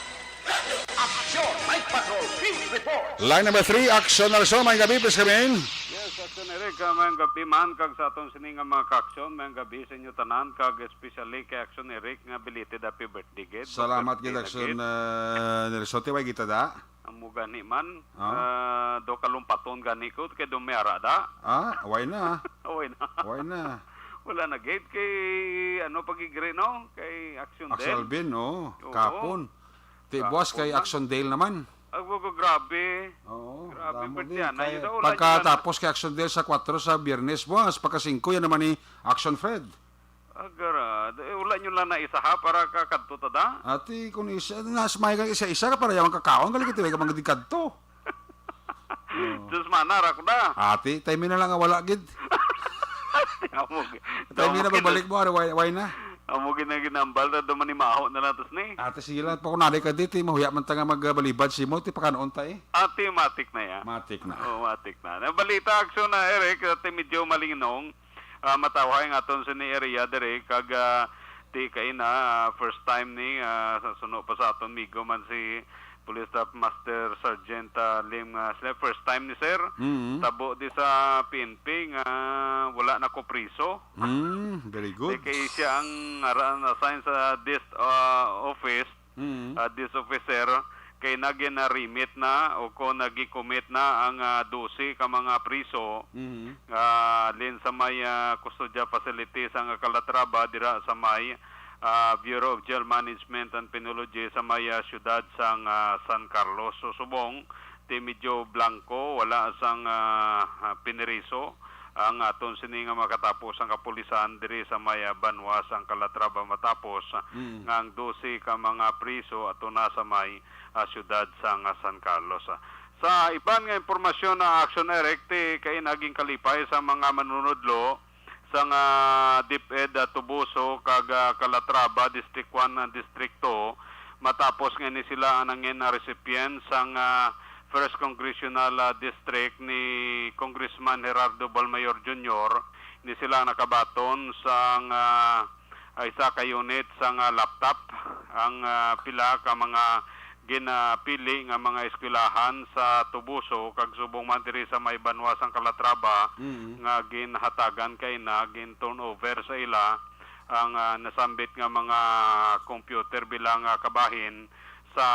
Action! Night Patrol Field Report! Line number three, Action Nelson, may gabi, please come in. Yes, Action Eric, ah, may gabi man, kag sa aton sini nga mga ka-action, may gabi sa inyo tanan, kag especially kay Action Eric nga belated happy birthday gid. Salamat gid, Action, ah, Nelson. Tiway kita da. Amo gani man, Ah. ah, do kalumpaton gani ko, kay do may ara da. Ah, why na? Why na? Why na? Wala na gid kay, ano, pag-igri, no? Kay Action Axel Dale. Bin, oo. Oo. Kapon. Ti buwas kay Kapon man. Action Dale naman. Ay, wa ko, grabe. Oo, grabe, damo birthday din. Ana, kay yun daw, wala nyo lang pagkatapos kay Action Dale sa kwatro sa Biyernes, buwas, pagka singko, yan naman ni Action Fred. Agara, eh, wala nyo lang na isa ha para kakadto ta da? Ati, kung isa, nas may kang isa-isa ka para yaman kakaon, galing ito, may ka mga di kadto. Oo. Diyos, manara ko na. Ati, tayo na lang nga wala, gid. Amo gi-, Tayo na amo gi-, pagbalik mo, ari, why, why na? Amo gi-, na ginambal na duman ni Maho na lang, tas ni. Ate, sige lang, pa kunali ka dito, eh, mahuya man ta nga magbalibad si mo, ti pakanoon ta, eh. Ate, matik na ya. Matik na. Oo, matik na. Nabalita, aksyon na, Eric, ate, medyo malingnong. Ah, matawhay nga aton sini area diri, kag, ah, ti kaina, ah, first time ni, ah, sa suno pa sa aton migo man si Police Staff Master Sergeant, ah, Lim, ah, sila first time ni sir. Mm. Tabo di sa P N P nga wala na ko priso. Mm, very good. Di kay siya ang ara-, assign sa desk, ah, office, Mm. ah, desk officer, kay nagin-remit na o kon nagi-commit na ang, ah, dose ka mga priso, Mm. ah, lin sa may, ah, kustodya facility sa nga Calatrava, dira sa may, ah, Bureau of Jail Management and Penology sa may, ah, siyudad sang, ah, San Carlos. So, subong, ti medyo blanco, wala sang, ah, ah, piniriso ang aton sini nga makatapos ang kapulisan diri sa may, ah, banwa sang Calatrava matapos, ah, Mm. nga ang dose ka mga priso ato na sa may, ah, siyudad sang, ah, San Carlos. Ah, sa iban nga impormasyon na aksyon, Eric, ti kay naging kalipay sa mga manunudlo sang, ah, DepEd, ah, Toboso kag, ah, Calatrava, District one, ah, District two, matapos nga ni sila ang nangin, ah, recipient sang, ah, First Congressional, ah, District ni Congressman Gerardo Balmayor Junior, ni sila nakabaton sang, ah, isa ka unit sang, ah, laptop ang, ah, pila ka mga ginapili nga mga eskwelahan sa Toboso kag subong man diri sa may banwa sang Calatrava Mm. nga ginhatagan kaina, gin-turnover sa ila ang, ah, nasambit nga mga computer bilang, ah, kabahin sa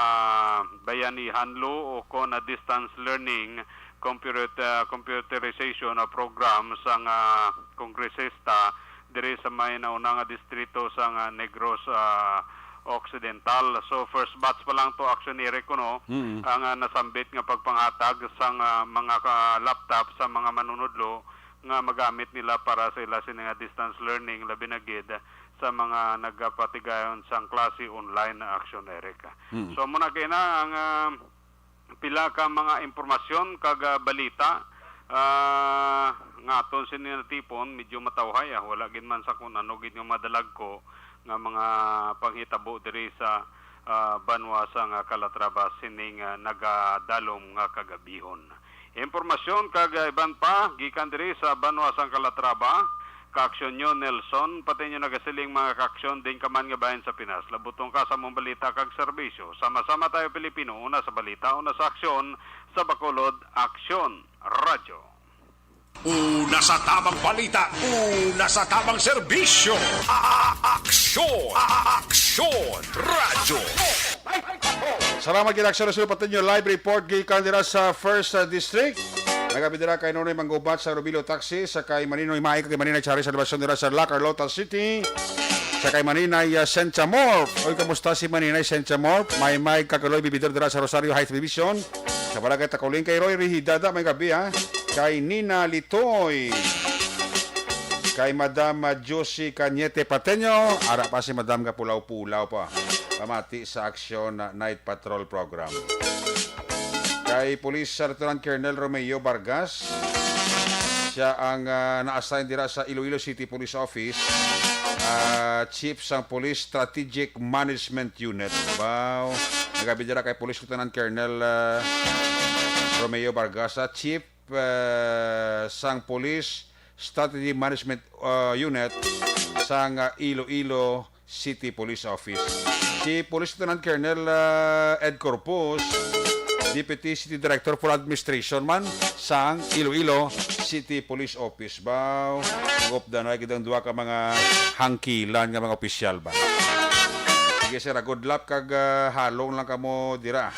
bayanihan law o kon, ah, distance learning, computer-, ah, computerization, ah, program sang, ah, kongresista diri sa may nauna nga distrito sang, ah, Negros, ah, Occidental. So, first batch pa lang to, Action Eric, kuno, Mm. ang, ah, nasambit nga pagpanghatag sang, ah, mga ka-, laptop sa mga manunudlo nga magamit nila para sa ila sini nga distance learning, labi na gid sa mga nagapatigayon sang klase online, Action Eric. Mm. So, muna kay na ang, ah, pila ka mga impormasyon kag, ah, balita, ah, nga aton sini natipon, medyo matawhay, ah. Wala gid man sa kung ano gid nga madalagko nga mga panghitabo diri sa, ah, banwa sang Calatrava sining, ah, nagadalom nga kagabihon. Impormasyon kag, ah, iban pa gikan diri sa banwa sang Calatrava. Ka-aksyon nyo, Nelson, pati nyo nagasiling mga ka-aksyon din ka man nga bahin sa Pinas. Labuton ka sa among balita kag serbisyo. Sama-sama tayo, Pilipino, una sa balita, una sa aksyon, sa Bacolod, Aksyon Radyo. Una sa tamang balita, una sa tamang serbisyo. A-, a-, aksyon, a-, a-, aksyon, radyo. Salamat gid, Aksyon Radyo, pati nyo live report gikan dira sa First, uh, District. Nagabidira kay Nonoy Manggubat sa Rubilo Taxi, sa kay Maninoy Maay, kay Maninay Charis sa Salvacion dira sa La Carlota City, sa kay Maninay, uh, Sencha Morp. Oy, kamusta si Maninay Sencha Morp? May may kakaloy bibidor dira sa Rosario Heights Division, sa Barangay Takuling, kay Roy Rihidada, may gabi, ha? Kay Nina Litoy, kay Madam, uh, Josie Cañete Pateño, ara pa si Madam nga pulaw-pulaw pa. Pamati sa Aksyon Night Patrol Program. Kay Police Lieutenant Colonel Romeo Vargas, siya ang, ah, na-assign dira sa Iloilo City Police Office, ah, Chief sang Police Strategic Management Unit. Wow. Nagabidira kay Police Lieutenant Colonel, ah, Romeo Vargas, ah, Chief, ah, sang Police Strategy Management, ah, Unit sang, ah, Iloilo City Police Office. Si Police Lieutenant Colonel, ah, Ed Corpus, Deputy City Director for Administration man sang Iloilo City Police Office. Baw, gupda na gid ang duha ka mga hangkilan nga mga opisyal ba. Sige, sir, good luck kag, ah, halong lang kamo dira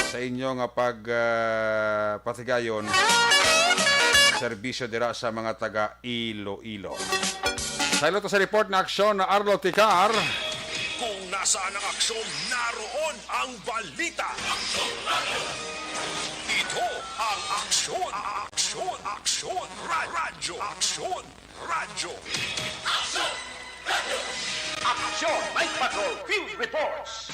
sa inyo nga pag, ah, patigayon serbisyo dira sa mga taga Iloilo. Saylo ta sa report na aksyon na Arlo Tikar. Kung nasaan ang aksyon, naroon ang balita. Ito ang aksyon, aksyon, aksyon, ra-, radyo, aksyon, radyo. Aksyon! Night Patrol Field Reports!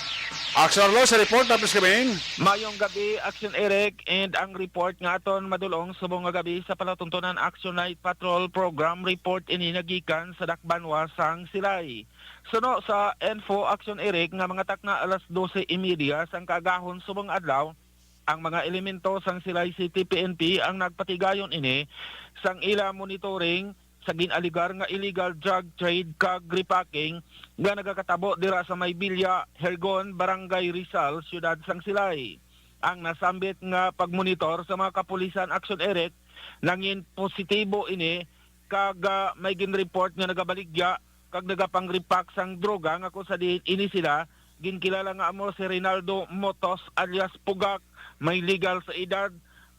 Aksyon, Arlo, sa report, tapos kami. Mayong gabi, Aksyon Eric, and ang report nga aton madulong subong nga gabi sa palatuntunan Action Night Patrol Program report ini nagikan sa dakbanwa sang Silay. Suno sa info, Aksyon Eric, nga mga takna alas dose y media sang kaagahon subong adlaw, ang mga elemento sang Silay City P N P ang nagpatigayon ini sang ila monitoring sa gin-alegar nga illegal drug trade kag repacking nga nagakatabo dira sa may Villa Hergon, Barangay Rizal, Siyudad sang Silay. Ang nasambit nga pagmonitor sa mga kapulisan, Action Eric, nangin positibo ini kag, ah, may ginreport nga nagabaligya kag nagapangrepack sang droga nga kung sa diin ini sila ginkilala nga amo si Rinaldo Motos alias Pugak, may legal sa edad,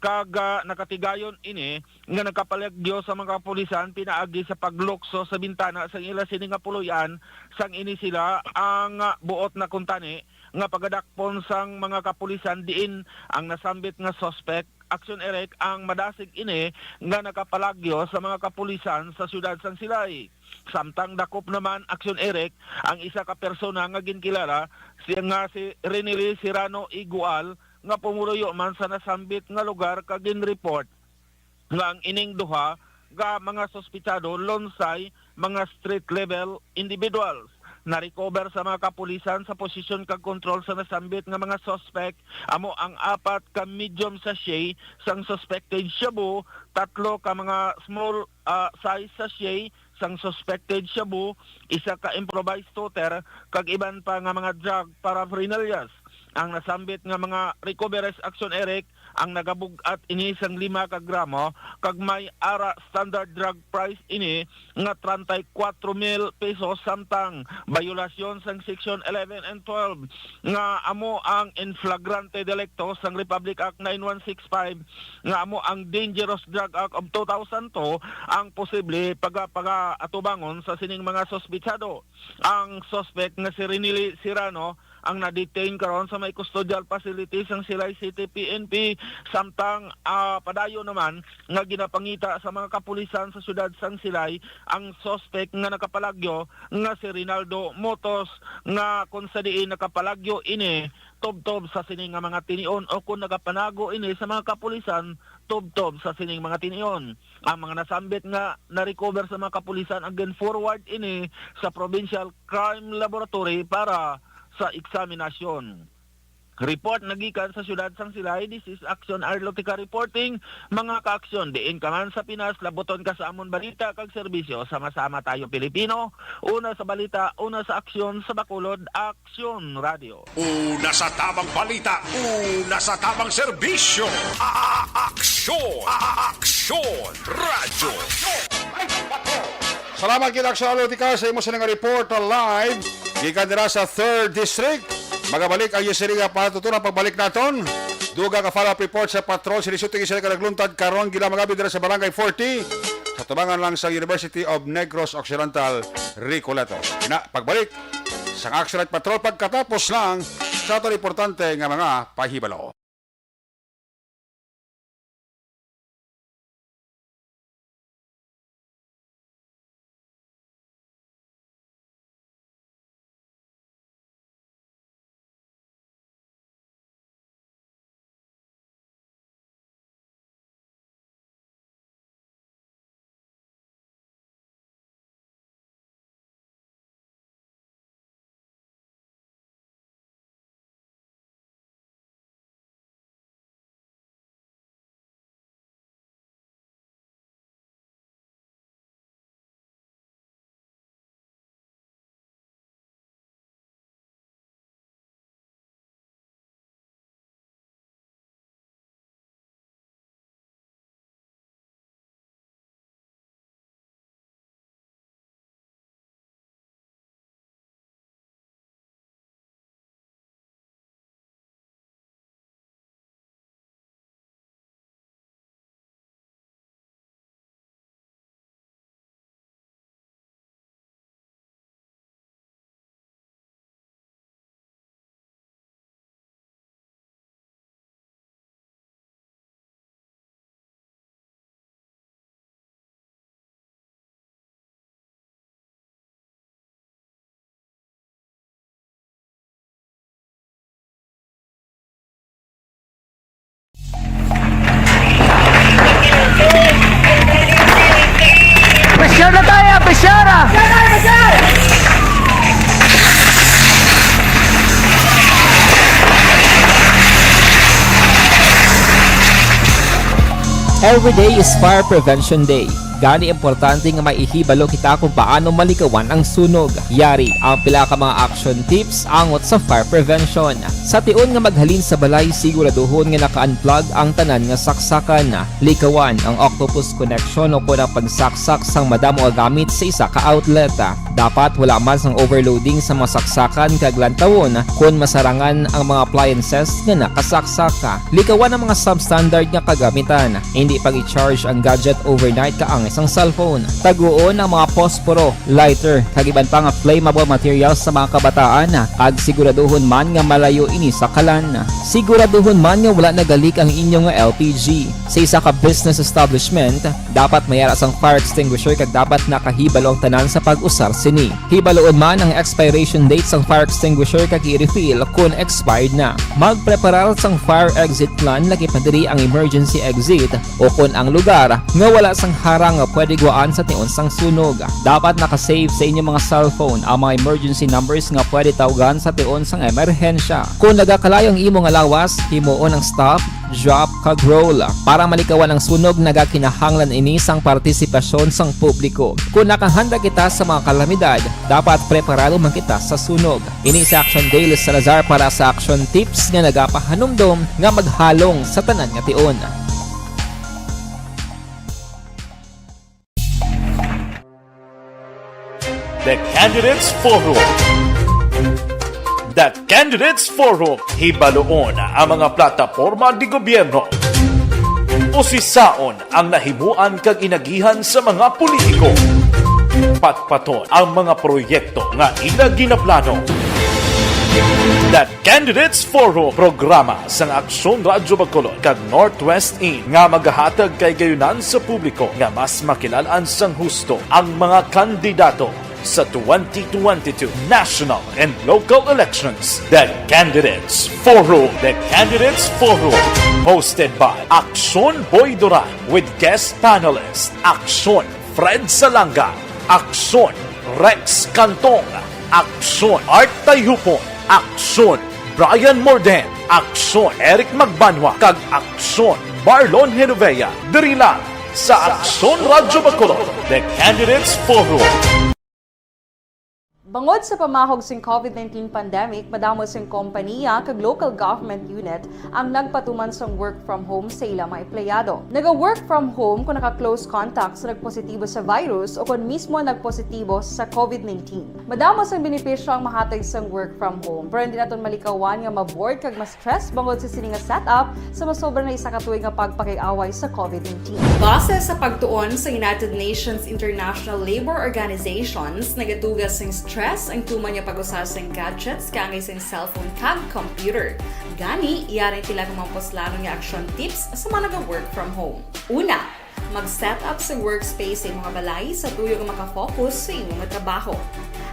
kag, ah, nakatigayon ini nga nakapalagyo sa mga kapulisan pinaagi sa paglukso sa bintana sang ila sini nga puloy-an, sang ini sila ang, ah, buot na kuntani nga pagadakpon sang mga kapulisan diin ang nasambit nga suspect, Action Eric, ang madasig ini nga nakapalagyo sa mga kapulisan sa siyudad sang Silay. Samtang dakop naman, Action Eric, ang isa ka persona nga ginkilala siya nga si Renely Serrano Igual nga pumuluyo man sa nasambit nga lugar kag ginreport nga ang ining duha ka mga suspetsado lunsay mga street level individuals. Na-recover sa mga kapulisan sa posisyon kag kontrol sa nasambit nga mga suspect amo ang apat ka medium sachet sang suspected shabu, tatlo ka mga small, ah, size sachet sang suspected shabu, isa ka improvised toter, kag iban pa nga mga drug paraphernalias. Ang nasambit nga mga recoveries, Action Eric, ang nagabug-at ini sang lima ka gramo kag may ara standard drug price ini nga treinta y cuatro mil pesos, samtang bayolasyon sang Section eleven and twelve nga amo ang in flagrante delicto sang Republic Act nine one six five nga amo ang Dangerous Drug Act of two thousand two ang posible paga-, paga-atubangon sa sining mga suspitsado. Ang suspek nga si Renili Sirano ang na-detain karon sa may custodial facility sang Silay City P N P, samtang, ah, padayon naman nga ginapangita sa mga kapulisan sa siyudad sang Silay ang suspek nga nakapalagyo nga si Rinaldo Motos, nga kung sa diin nakapalagyo ini tubtob sa sini nga mga tinion o kung nagapanago ini sa mga kapulisan tubtob sa sining mga tinion. Ang mga nasambit nga na-recover sa mga kapulisan ang gin-forward ini sa Provincial Crime Laboratory para sa eksaminasyon. Report nagikan sa siyudad sang Silay, this is Action Arlotica reporting. Mga ka-aksyon, diin ka man sa Pinas, labuton ka sa amon balita kag serbisyo. Sama-sama tayo, Pilipino. Una sa balita, una sa aksyon, sa Bacolod, Aksyon Radio. Una sa tamang balita, una sa tamang serbisyo. A-, a-, aksyon, a-, a-, aksyon, radyo. Salamat kita, Aksyon Arlotica, sa imo sini nga report live gikan dira sa Third District. Magabalik ang iyang sini nga patutunan pagbalik naton. Dugang ka follow-up report sa patrol sa Distrito Islay ka nagluntad karon, gila magabi dira sa Barangay forty, sa tubangan lang sa University of Negros Occidental, Recoletos. Ina, pagbalik sang Action Night Patrol pagkatapos lang sa aton importante nga mga pahibalo. Pressure na tayo, pressure ah! Every day is Fire Prevention Day. Gani, importante nga may ihibalo kita kung paano malikawan ang sunog. Yari ang pila ka mga action tips angot sa fire prevention. Sa tion nga maghalin sa balay, siguraduhon nga naka-unplug ang tanan nga saksakan. Likawan ang octopus connection o kon ang pagsaksak sang madamo nga gamit sa isa ka outlet. Dapat wala man sang overloading sa mga saksakan kag lantawon kon masarangan ang mga appliances nga nakasaksak. Likawan ang mga substandard nga kagamitan. Hindi pag-i-charge ang gadget overnight kaangay sang cellphone. Taguon ang mga posporo, lighter, kag iban pa nga flammable materials sa mga kabataan, kag siguraduhon man nga malayo ini sa kalan. Siguraduhon man nga wala nagalik ang inyo nga L P G. Sa isa ka business establishment, dapat may ara sang fire extinguisher kag dapat nakahibalo ang tanan sa pag-usar sini. Hibaloon man ang expiration date sang fire extinguisher kag i-refill kon expired na. Magpreparar sang fire exit plan, lakip na diri ang emergency exit o kon ang lugar nga wala sang harang nga pwede guwaan sa tion sang sunog. Dapat naka-save sa inyo mga cellphone ang mga emergency numbers nga pwede tawgan sa tion sang emerhensya. Kon nagakalayo ang imo nga lawas, himuon ang stop, drop, kag roll. Para malikawan ang sunog, nagakinahanglan ini sang partisipasyon sang publiko. Kon nakahanda kita sa mga kalamidad, dapat preparado man kita sa sunog. Ini si Action Dale Salazar para sa Action Tips nga nagapahanumdom nga maghalong sa tanan nga tion. The Candidates Forum. The Candidates Forum. Hibaluon ang mga plataporma di gobyerno. Usisaon ang nahimuan kag inagihan sa mga politiko. Patpaton ang mga proyekto nga ila ginaplano. The Candidates Forum, programa sang Aksyon Radyo Bacolod kag Northwest In nga magahatag kahigayonan sa publiko nga mas makilalan sang husto ang mga kandidato sa twenty twenty-two national and local elections. The Candidates Forum. The Candidates Forum, hosted by Aksyon Boy Duran with guest panelist Aksyon Fred Salanga, Aksyon Rex Cantong, Aksyon Art Tayhupon, Aksyon Brian Morden, Aksyon Eric Magbanwa, kag Aksyon Marlon Genovea. Diri lang sa Aksyon Radyo Bacolod, The Candidates Forum. Bangod sa pamahog sing COVID nineteen pandemic, madamo sing kompaniya kag local government unit ang nagpatuman sang work from home sa ila mga empleyado. Naga-work from home kung naka-close contact sa nagpositibo sa virus o kon mismo nagpositibo sa COVID nineteen. Madamo sang benepisyo ang mahatag sang work from home, pero hindi naton malikawan nga ma-bored kag ma-stress bangod sa sini nga setup sa masobra na isa ka tuig nga pagpakig-away sa COVID nineteen. Base sa pagtuon sa United Nations International Labor Organizations, nagatuga sing stress ang tuman nga pag-usa sing gadgets kaangay sing cellphone kag computer. Gani, yari ang pila ka mga puslanon nga action tips sa mga naga-work from home. Una, mag-set up sa workspace sa imo nga balay sa tuyo nga makafocus sa imo nga trabaho.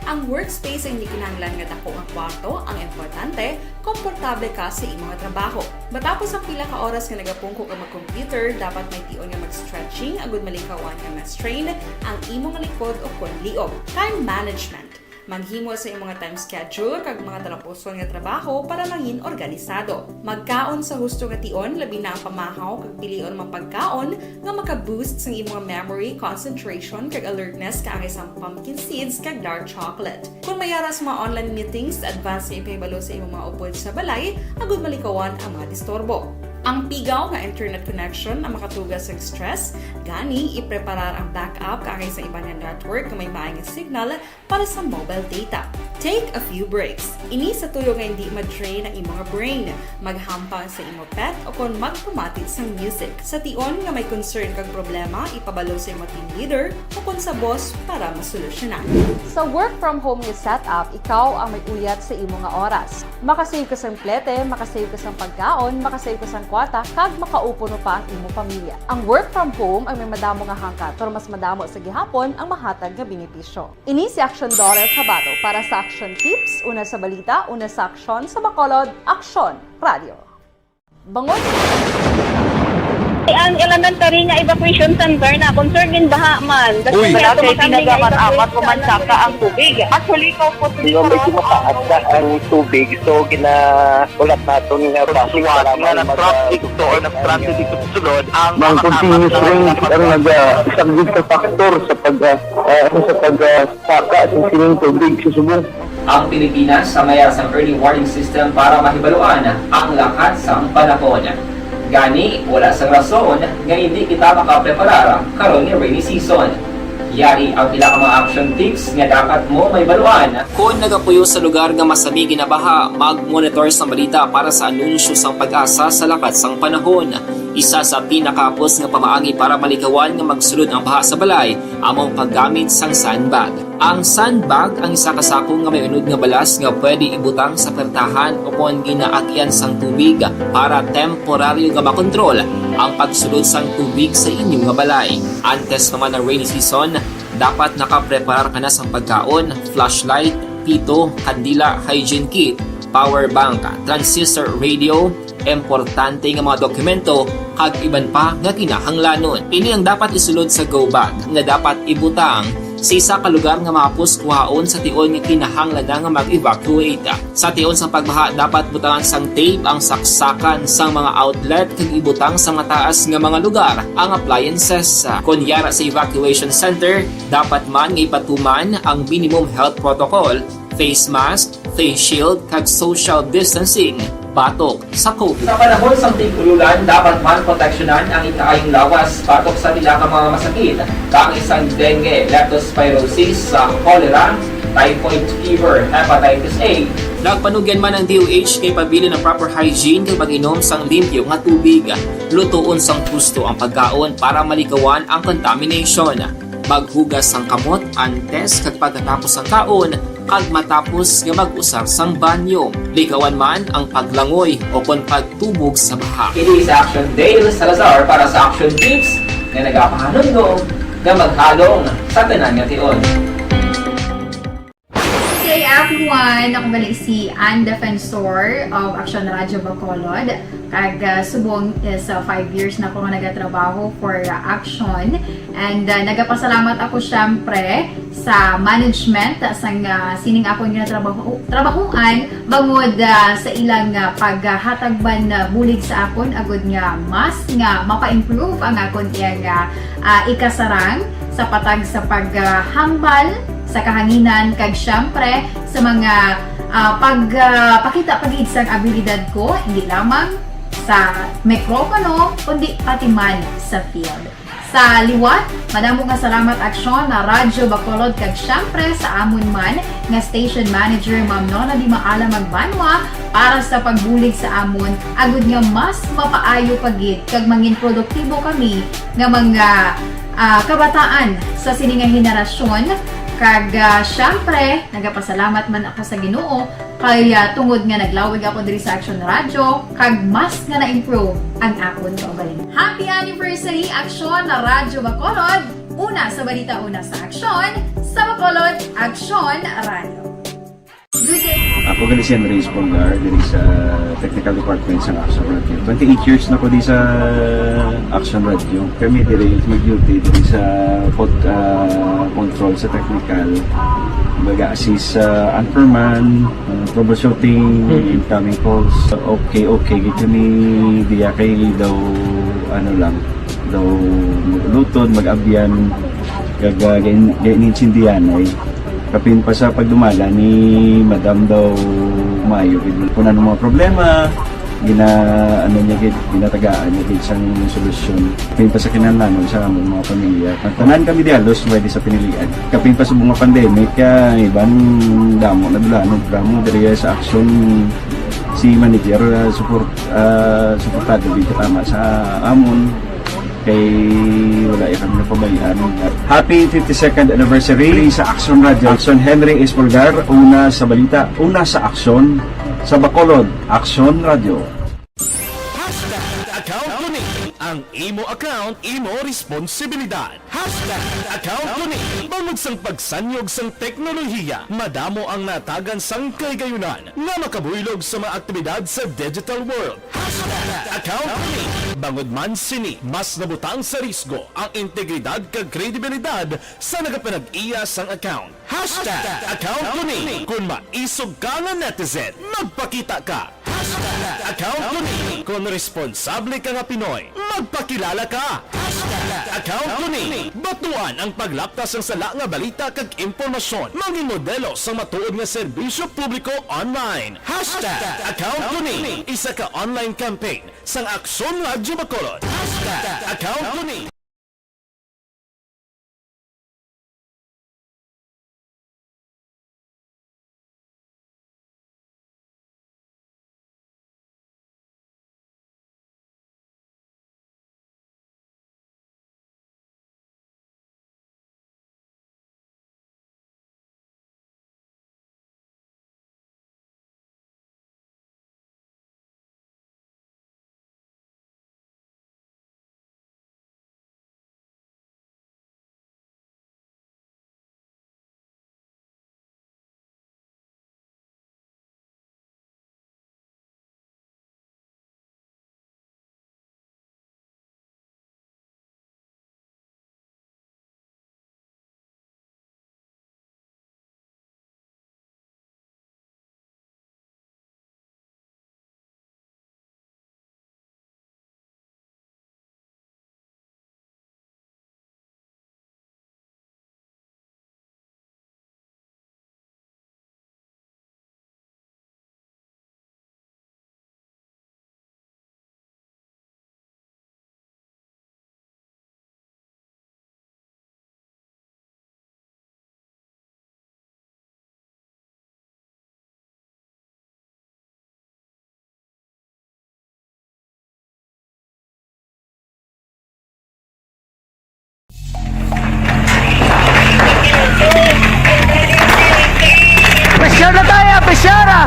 Ang workspace ay hindi kinahanglan nga dako nga kwarto, ang importante, komportable ka sa imo nga trabaho. Matapos ang pila ka oras nga nagapungko ka mag-computer, dapat may tion nga mag-stretching agud malikawan nga ma-strain ang imo nga likod o kon liog. Time management. Maghimo sa imo nga time schedule kag mga talapuson nga trabaho para mangin organisado. Magkaon sa husto nga tion, labi na ang pamahaw kag pilion mga pagkaon nga maka-boost sang imo nga memory, concentration, kag alertness kaangay sang pumpkin seeds kag dark chocolate. Kon may ara sa mga online meetings, advance nga ipahibalo sa imo mga upod sa balay agud malikawan ang mga disturbo. Ang pigaw nga internet connection ang makatuga sa stress, gani ipreparar ang backup kaangay sa iban nga network nga may maay nga signal para sa mobile data. Take a few breaks. Ini sa tuyo nga hindi ma-drain ang imo nga brain. Maghampang sa imo pet o kon magpamati sang music. Sa tion nga may concern kag problema, ipabalo sa imo team leader o kon sa boss para masolusyonan. Sa work from home nga setup, ikaw ang may uyat sa imo nga oras. Makasave ka sang plete, makasave ka sang pagkaon, makasave ka sang kwarta, kag makaupo pa ang imo pamilya. Ang work from home ang may madamo nga hangkat, pero mas madamo sa gihapon ang mahatag nga benepisyo. Ini si Action Dorer Cabato para sa Action Tips, una sa balita, una sa aksyon, sa Bacolod, Aksyon Radio. Bangod Ang elementary nga evacuation center na concerned in baha man. Uy. Wala kay pinagaman amat ko man saka ang tubig. Actually, ikaw po Di ba, medyo mataas na ang tubig, so ginahulat naton nga traffic para nga nag-traffic to or nag-traffic ito sulod ang Ang mga continuous apat na rain ang naga-, isa gid sa factor sa pag, ah, ah, ano, sa pag, ah, saka sa sining tubig sa subong. Ang Pilipinas sa mayara sang early warning system para mahibaluan ang lakat sang panahon. Gani, wala sang rason nga hindi kita makapreparar karon nga rainy season. Yari ang pila ka mga action tips nga dapat mo mahibaluan. Kon nagapuyo sa lugar nga masami ginabaha, mag-monitor sang balita para sa anunsyo sang PAGASA sa lakat sang panahon. Isa sa pinakahapos nga pamaagi para malikawan nga magsulod ang baha sa balay amo ang paggamit sang sandbag. Ang sandbag ang isa ka sako nga may unod nga balas nga pwede ibutang sa pertahan o kon ginaagyan sang tubig para temporaryo nga makontrol ang pagsulod sang tubig sa inyo nga balay. Antes pa man ang rainy season, dapat nakapreparar ka na sang pagkaon, flashlight, pito, kandila, hygiene kit, power bank, transistor radio, importante nga mga dokumento, kag iban pa nga kinahanglanon. Ini ang dapat isulod sa go bag nga dapat ibutang sa isa ka lugar nga mahapos kuhaon sa tion nga kinahanglan na nga mag-evacuate. Sa tion sang pagbaha, dapat butangan sang tape ang saksakan sang mga outlet kag ibutang sa mataas nga mga lugar ang appliances. Kon yara sa evacuation center, dapat man nga ipatuman ang minimum health protocol, face mask, face shield, kag social distancing batok sa COVID. Sa panahon sang tig-ululan, dapat man proteksyonan ang ikaayong lawas batok sa pila ka mga masakit, kaangay sang dengue, leptospirosis, sa cholera, typhoid fever, hepatitis A. Nagpanugyan man ang D O H kay pabilin ang proper hygiene kag pag-inom sang limpyo nga tubig. Lutoon sang husto ang pagkaon para maligawan ang contamination. Maghugas sang kamot antes kag pagkatapos sang kaon, kag matapos nga mag-usar sang banyo. Ligawan man ang paglangoy o kon pagtubog sa baha. Kini si Action Dale Salazar para sa Action Tips nga nagapahanumdom nga maghalong sa tanan nga tion. Hey everyone! Ako gali si Ann Defensor of Action Radio Bacolod. Kag, ah, subong is, ah, five years na ako nga nagatrabaho for, ah, Action. And, ah, nagapasalamat ako, syempre, sa management sang, ah, sining akon nga trabaho, trabahuan, bangod, ah, sa ilang, ah, paghatag man, ah, bulig sa akon, agud nga mas nga mapa-improve ang akon iyang, ah, ah, ikasarang sa patag sa paghambal sa kahanginan, kag syempre sa mga, ah, pag, ah, pakita pa gid sang abilidad ko, hindi lamang sa mikropono, kundi pati man sa field. Sa liwat, madamo nga salamat, Aksyon, na Radyo Bacolod, kag syempre sa amon man nga station manager, Ma'am Nona Di Maala Magbanwa, para sa pagbulig sa amon, agud nga mas mapaayo pa gid kag mangin produktibo kami nga mga, ah, kabataan sa sini nga henerasyon. Kag, ah, syempre, nagapasalamat man ako sa Ginoo kay, ah, tungod nga naglawig ako diri sa Action Radio, kag mas nga na-improve ang akon kaugalingon. Happy anniversary, Action Radyo Bacolod! Una sa balita, una sa aksyon, sa Bacolod, Action Radio. Ako gali si Andres Polgar, diri sa technical department sa Action Radio. Twenty-eight years na ko di sa Action Radio. Kami diri mag-duty diri sa pod-, ah, control sa technical. Baga assist sa anchorman, ah, troubleshooting, Mhm. incoming calls. Okay, okay, gid kami diya kay daw, ano lang, daw maglutod, mag-abyan, kag, ah, gain-, gainintindihan ay. Kapin pa sa pagdumala ni Madam daw maayo gid. Kung ano mga problema, gina-, ano niya gid, ginatagaan niya gid sang solusyon. Kapin pa sa kinahanglanon sa among mga pamilya. Ang tanan kami di halos pwede sa pinilian. Kapin pa sa mga pandemic, ah, iban damo na dulanon, damo diri sa aksyon si manager, ah, support, ah, suportado gid katama sa amon. Kay wala ya kami napabayaan. Happy fifty-second anniversary sa Action Radio. Action Henry Espolgar, una sa balita, una sa aksyon, sa Bacolod, Action Radio. Hashtag account ko ni. Ang imo account, imo responsibilidad. Hashtag account ko ni. Bangod sang pagsanyog sang teknolohiya, madamo ang natagan sang kahigayunan nga makabuylog sa mga aktibidad sa digital world. Hashtag account ko ni. Bangod man sini, mas nabutang sa risgo ang integridad kag kredibilidad sa nagapanag-iya sang account. Hashtag account ko ni. Kon maisog ka nga netizen, magpakita ka. Hashtag account ko ni. Kon responsable ka nga Pinoy, magpakilala ka. Hashtag account ko ni. Batuan ang paglapta sang sala nga balita kag impormasyon. Mangin modelo sang matuod nga serbisyo publiko online. Hashtag account ko ni. Isa ka online campaign sang Aksyon Radyo Bacolod. Hashtag account ko ni. Siya na tayo, Pisiara!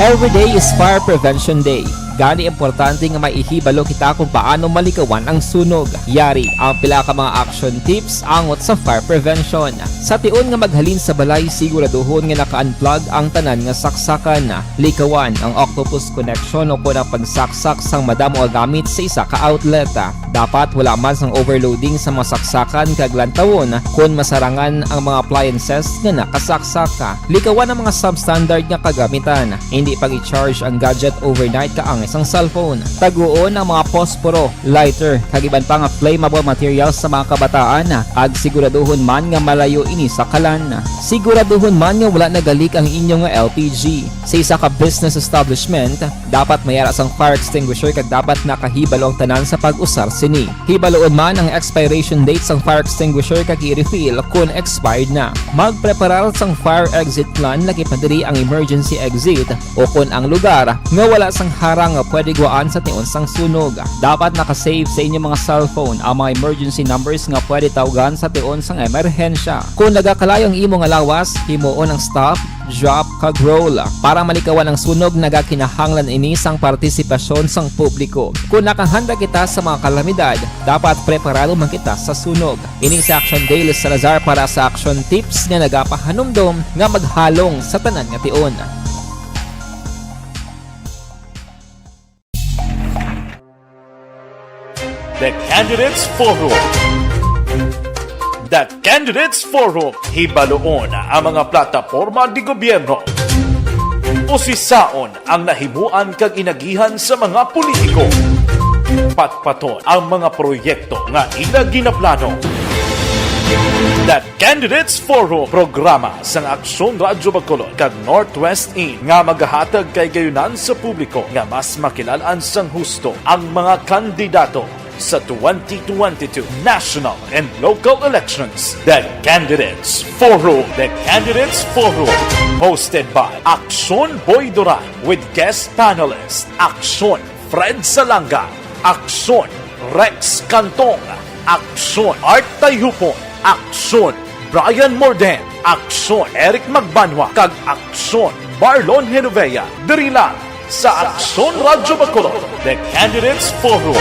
Every day is Fire Prevention Day. Gani, importante nga maihibalo kita kung paano malikawan ang sunog. Yari ang pila ka mga action tips angot sa fire prevention. Sa tion nga maghalin sa balay, siguraduhon nga naka-unplug ang tanan nga saksakan. Likawan ang octopus connection o kon ang pagsaksak sang madamo nga gamit sa isa ka outlet. Dapat wala man sang overloading sa mga saksakan kag lantawon kon masarangan ang mga appliances nga nakasaksak. Likawan ang mga substandard nga kagamitan. Indi pag-i-charge ang gadget overnight kaangay sang cellphone. Taguon ang mga posporo, lighter, kag iban pa nga flammable materials sa mga kabataan, kag siguraduhon man nga malayo ini sa kalan. Siguraduhon man nga wala nagalik ang inyo nga L P G. Sa isa ka business establishment, dapat may ara sang fire extinguisher kag dapat nakahibalo ang tanan sa pag-usar sini. Hibaluon man ang expiration date sang fire extinguisher kag i-refill kon expired na. Magpreparar sang fire exit plan, lakip na diri ang emergency exit o kon ang lugar nga wala sang harang nga pwede gwaan sa tion sang sunog. Dapat naka-save sa inyo mga cellphone ang mga emergency numbers nga pwede tawgan sa tion sang emerhensya. Kon nagakalayo ang imo nga lawas, himuon ang stop, drop, kag roll. Para malikawan ang sunog, nagakinahanglan ini sang partisipasyon sang publiko. Kon nakahanda kita sa mga kalamidad, dapat preparado man kita sa sunog. Ini si Action Dale Salazar para sa Action Tips nga nagapahanumdom nga maghalong sa tanan nga tion. The Candidates Forum. The Candidates Forum. Hibaluon ang mga plataporma di gobyerno. Usisaon ang nahimuan kag inagihan sa mga politiko. Patpaton ang mga proyekto nga ila ginaplano. The Candidates Forum, programa sang Aksyon Radyo Bacolod kag Northwest In, nga magahatag kay gayunan sa publiko nga mas makilal-an sang husto ang mga kandidato sa twenty twenty-two national and local elections. The Candidates Forum. The Candidates Forum, hosted by Aksyon Boy Duran with guest panelist Aksyon Fred Salanga, Aksyon Rex Cantong, Aksyon Art Tayhupon, Aksyon Brian Morden, Aksyon Eric Magbanwa, kag Aksyon Marlon Genovea, diri lang sa Aksyon Radyo Bacolod, The Candidates Forum.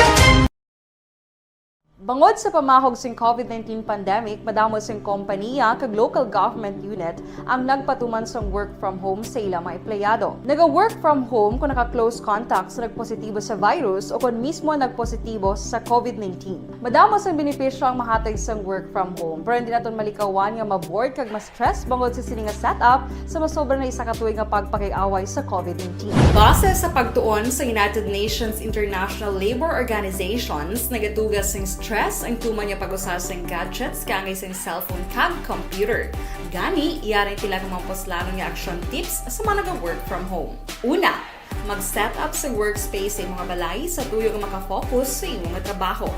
Bangod sa pamahog sing COVID nineteen pandemic, madamo sing kompaniya kag local government unit ang nagpatuman sang work from home sa ila mga empleyado. Naga-work from home kon naka-close contact sa nagpositibo sa virus o kon mismo nagpositibo sa COVID nineteen. Madamo sang benepisyo ang mahatag sang work from home, pero hindi naton malikawan nga ma-bored kag ma-stress bangod sa sini nga setup sa masobra na isa ka tuig nga pagpakig-away sa COVID nineteen. Base sa pagtuon sa United Nations International Labour Organizations, nagatuga sing stress ang tuman nga pag-usa sing gadgets kaangay sing cellphone kag computer. Gani, yari ang pila ka mga puslanon nga action tips sa mga naga-work from home. Una, mag-set up sa workspace sa imo nga balay sa tuyo nga makafocus sa imo nga trabaho.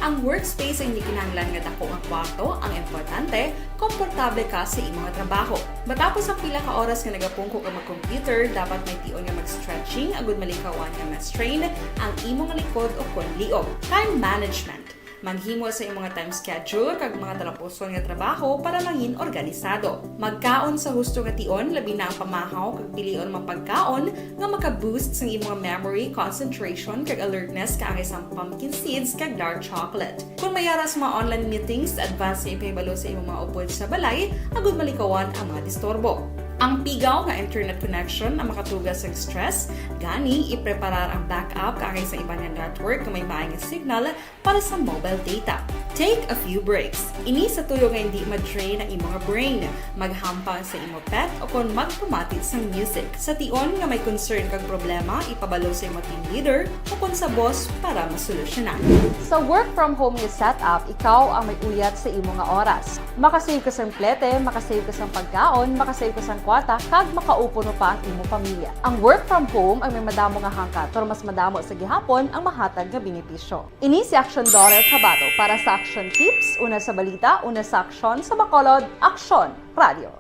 Ang workspace ay hindi kinahanglan nga dako nga kwarto, ang importante, komportable ka sa imo nga trabaho. Matapos ang pila ka oras nga nagapungko ka mag-computer, dapat may tion nga mag-stretching agud malikawan nga ma-strain ang imo nga likod o kon liog. Time management. Maghimo sa imo nga time schedule kag mga talapuson nga trabaho para mangin organisado. Magkaon sa husto nga tion, labi na ang pamahaw kag pilion mga pagkaon nga maka-boost sang imo nga memory, concentration, kag alertness kaangay sang pumpkin seeds kag dark chocolate. Kon may ara sa mga online meetings, advance nga ipahibalo sa imo mga upod sa balay agud malikawan ang mga disturbo. Ang pigaw nga internet connection ang makatuga sang stress, gani ipreparar ang backup kaangay sa iban nga network nga may maay nga signal para sa mobile data. Take a few breaks. Ini sa tuyo nga hindi ma-drain ang imo nga brain. Maghampang sa imo pet o kon magpamati sang music. Sa tion nga may concern kag problema, ipabalo sa imo team leader o kon sa boss para masolusyonan. Sa work from home nga setup, ikaw ang may uyat sa imo nga oras. Makasave ka sang plete, makasave ka sang pagkaon, makasave ka sang kwarta, kag makaupo pa ang imo pamilya. Ang work from home ang may madamo nga hangkat, pero mas madamo sa gihapon ang mahatag nga benepisyo. Ini si Action Daughter Kabato para sa Action Tips, una sa balita, una sa aksyon, sa Bacolod, Aksyon Radio.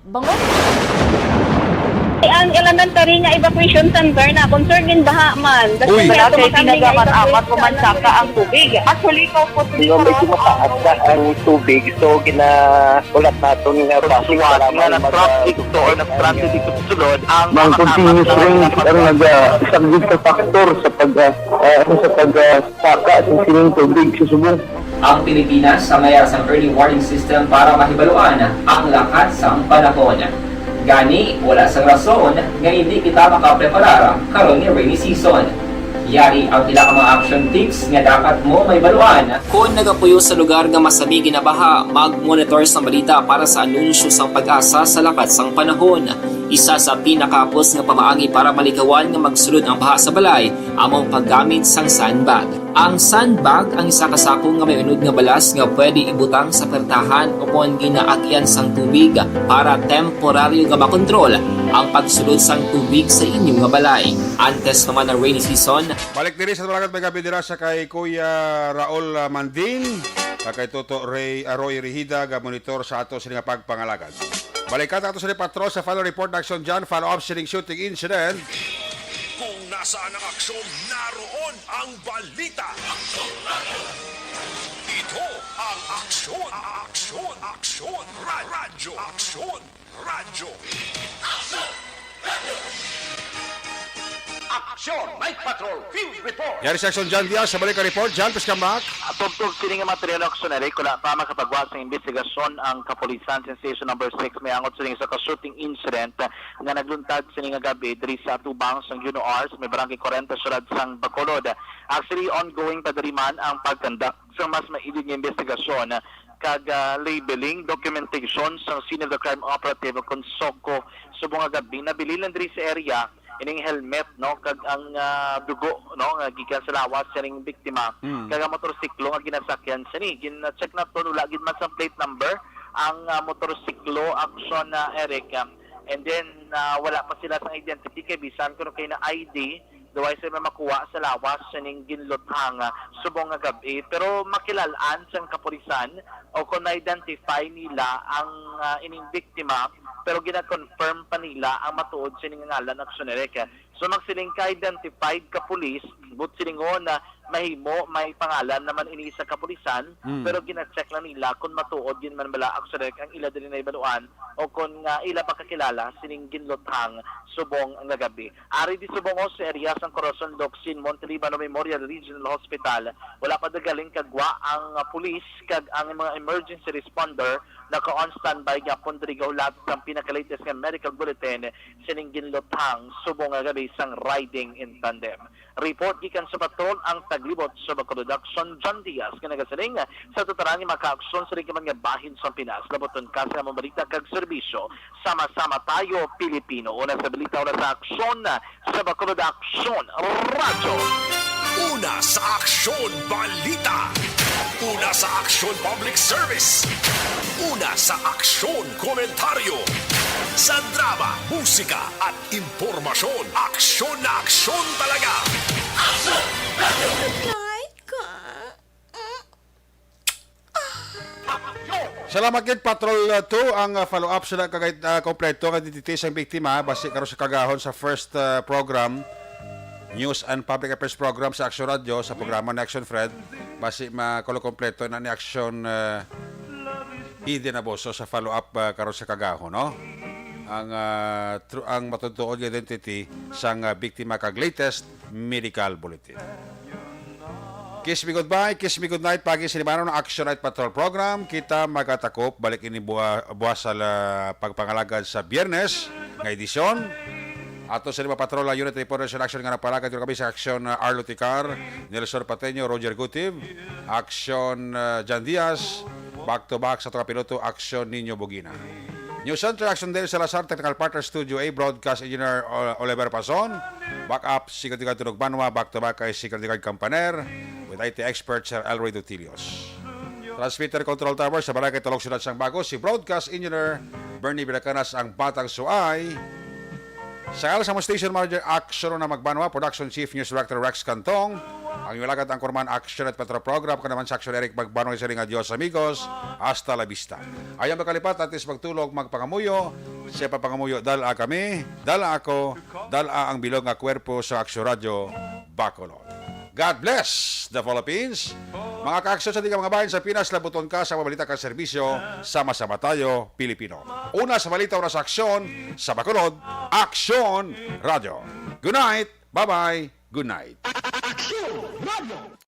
Bangod Ang elementary nga evacuation center na concern gid baha man. Uy. Wala kay kami nga evacuation center. Apat man saka ang tubig. Actually, ikaw po, medyo mataas na ang tubig, so ginahulat naton nga base nga nag-traffic to or nag-transit ito sulod ang mga continuous rain ang nag-, ah, isang gid sa factor sa pag, ah, ah, ano, sa pag, ah, saka sa sining tubig sa subong. Ang Pilipinas sa mayara sang early warning system para mahibaluan ang lakat sang panahon. Gani, wala sang rason nga hindi kita makapreparar karon nga rainy season. Yari ang pila ka mga action tips nga dapat mo mahibaluan. Kon nagapuyo sa lugar nga masami ginabaha, mag-monitor sang balita para sa anunsyo sang PAGASA sa lakat sang panahon. Isa sa pinakahapos nga pamaagi para malikawan nga magsulod ang baha sa balay amo ang paggamit sang sandbag. Ang sandbag ang isa ka sako nga may unod nga balas nga pwede ibutang sa pertahan o kon ginaagyan sang tubig para temporaryo nga makontrol ang pagsulod sang tubig sa inyo nga balay. Antes naman ang rainy season, Balik diri sa Malagad may gabi dira sa kay Kuya Raul, ah, Mandin, ah, kay Toto Ray, ah, Roy Rihida, ga monitor sa ato sini nga pagpangalagad. Balikan ato sini patrol sa follow report na action dyan, follow up sining shooting incident. Kung nasaan ang aksyon, naroon ang balita. Ito ang aksyon, aksyon, aksyon, ra-, radyo, aksyon, radyo. Aksyon, Night Patrol, Field Report. Yari sa action, John Diaz, sa balik ka report. John, please come back. Tubtob sini nga material, Aksyon Eric, wala pa makapagawa sa investigasyon ang kapulisan sa Station Number Six may angot sini sa ka-shooting incident nga nagluntad sini nga gabi diri sa atubang sang Juno Ars, may barangay forty, syudad sang Bacolod. Actually, ongoing pa diri man ang pagkandak sa mas mailid nga investigasyon kag, ah, labeling documentation sang Scene of the Crime Operative o kon SOCO. Subong nga gabi, nabilin lang diri sa area ining helmet, no, kag ang, ah, dugo, no, nga gikan sa lawas sining biktima, Mm. kag ang motorsiklo nga ginasakyan sini. Gin-check naton, wala gid man sa plate number ang, ah, motorsiklo, Aksyon, ah, Eric, ah, and then, ah, wala pa sila sang identity kay bisan kuno kay na I D, duway sila makuha sa lawas sining ginluthang, ah, subong nga gabi. Pero makilal-an sang kapulisan o kung na-identify nila ang, ah, ining biktima, pero gina-confirm pa nila ang matuod sining ngalan, Aksyon Eric. So, magsiling ka identified ka pulis, but silingon na mahimo may pangalan naman ini sa kapulisan, Mm. pero gina-check lang nila kung matuod gid man bala, Aksyon Eric, ang ila diri nahibaluan o kung, ah, ila makakilala sining ginluthang subong nga gabi. Ari di subong sa area sang Corazon, Locsin, Monteliban Memorial Regional Hospital, wala pa nagaling kagwa ang, ah, pulis kag ang mga emergency responder naka-on standby gyapon diri gahulat sang pinaka-latest nga medical bulletin sining ginluthang subong nga gabi sang riding in tandem. Report gikan sa patrol ang taglibot sa Bacolod, Aksyon, John Diaz, nga nagasiling sa tatanan nga makaaksyon sa ligaman nga bahin sa Pinas. Labuton ka sa among balita kag serbisyo. Sama-sama tayo, Pilipino. Una sa balita, una sa aksyon, sa Bacolod Aksyon Radyo. Una sa aksyon, balita. Una sa aksyon, public service. Una sa aksyon, komentaryo. Sa drama, musika, at impormasyon, aksyon na aksyon talaga. Kahit ka. Salamat gid, Patrol, uh, two. Ang, uh, follow-up sila kagay, uh, kompleto nga identity sang biktima basi karon sa kagahon sa first, uh, program, News and Public Affairs Program sa Aksyon Radyo, sa programa ni Aksyon Fred, basi makulo kompleto na ni Aksyon, uh, Eden Aboso sa follow-up, uh, karon sa kagahon, no? Ang, uh, tru-, ang matutuod nga identity sang, uh, biktima kag latest medical bulletin. Kiss me goodbye, kiss me goodnight, pagi sinibanon ang Action Night Patrol Program. Kita magatakop balik ini bua-, buwas sa la-, pagpangalagad sa Biyernes nga edisyon. Ato sa lima patrol ang Unit Report sa Action nga nagpalagad kami sa Action, uh, Arlo Ticar, Nelson Pateño, Roger Gutib, Action, uh, Jan Diaz, back to back sa tuka piloto, Action Nino Bugina. News Center, Action Dale Salazar, Technical Partner, Studio A, Broadcast Engineer, O-, Oliver Pason, Backup, Security Guard Tunog Banwa, back to back kay Security Guard Campaner, with I T expert Sir Elroy Dutilios. Transmitter Control Tower sa Barangay Tulog, Siyudad sang Bago, si Broadcast Engineer Bernie Villacanas, ang Batang Suay. Sa ngalan sa among station manager, Action na Magbanwa, Production Chief, News Director Rex Cantong, Ang inyong alagad, anchorman, Action at Petro Program, ako naman si Action Eric Magbanong, siring nga, "Dios amigos, hasta la vista." Ayaw makalipat, antes magtulog, magpangamuyo. Sa papangamuyo, dala kami, dala ako, dala ang bilog nga kwerpo sa Action Radio Bacolod. God bless the Philippines. Mga ka-Action sa digang mga bahin sa Pinas, labuton ka sa mga balita kag serbisyo. Sama-sama tayo, Pilipino. Una sa balita, una sa aksyon, sa Bacolod, Action Radio. Good night. Bye-bye. Good night. Action Radio.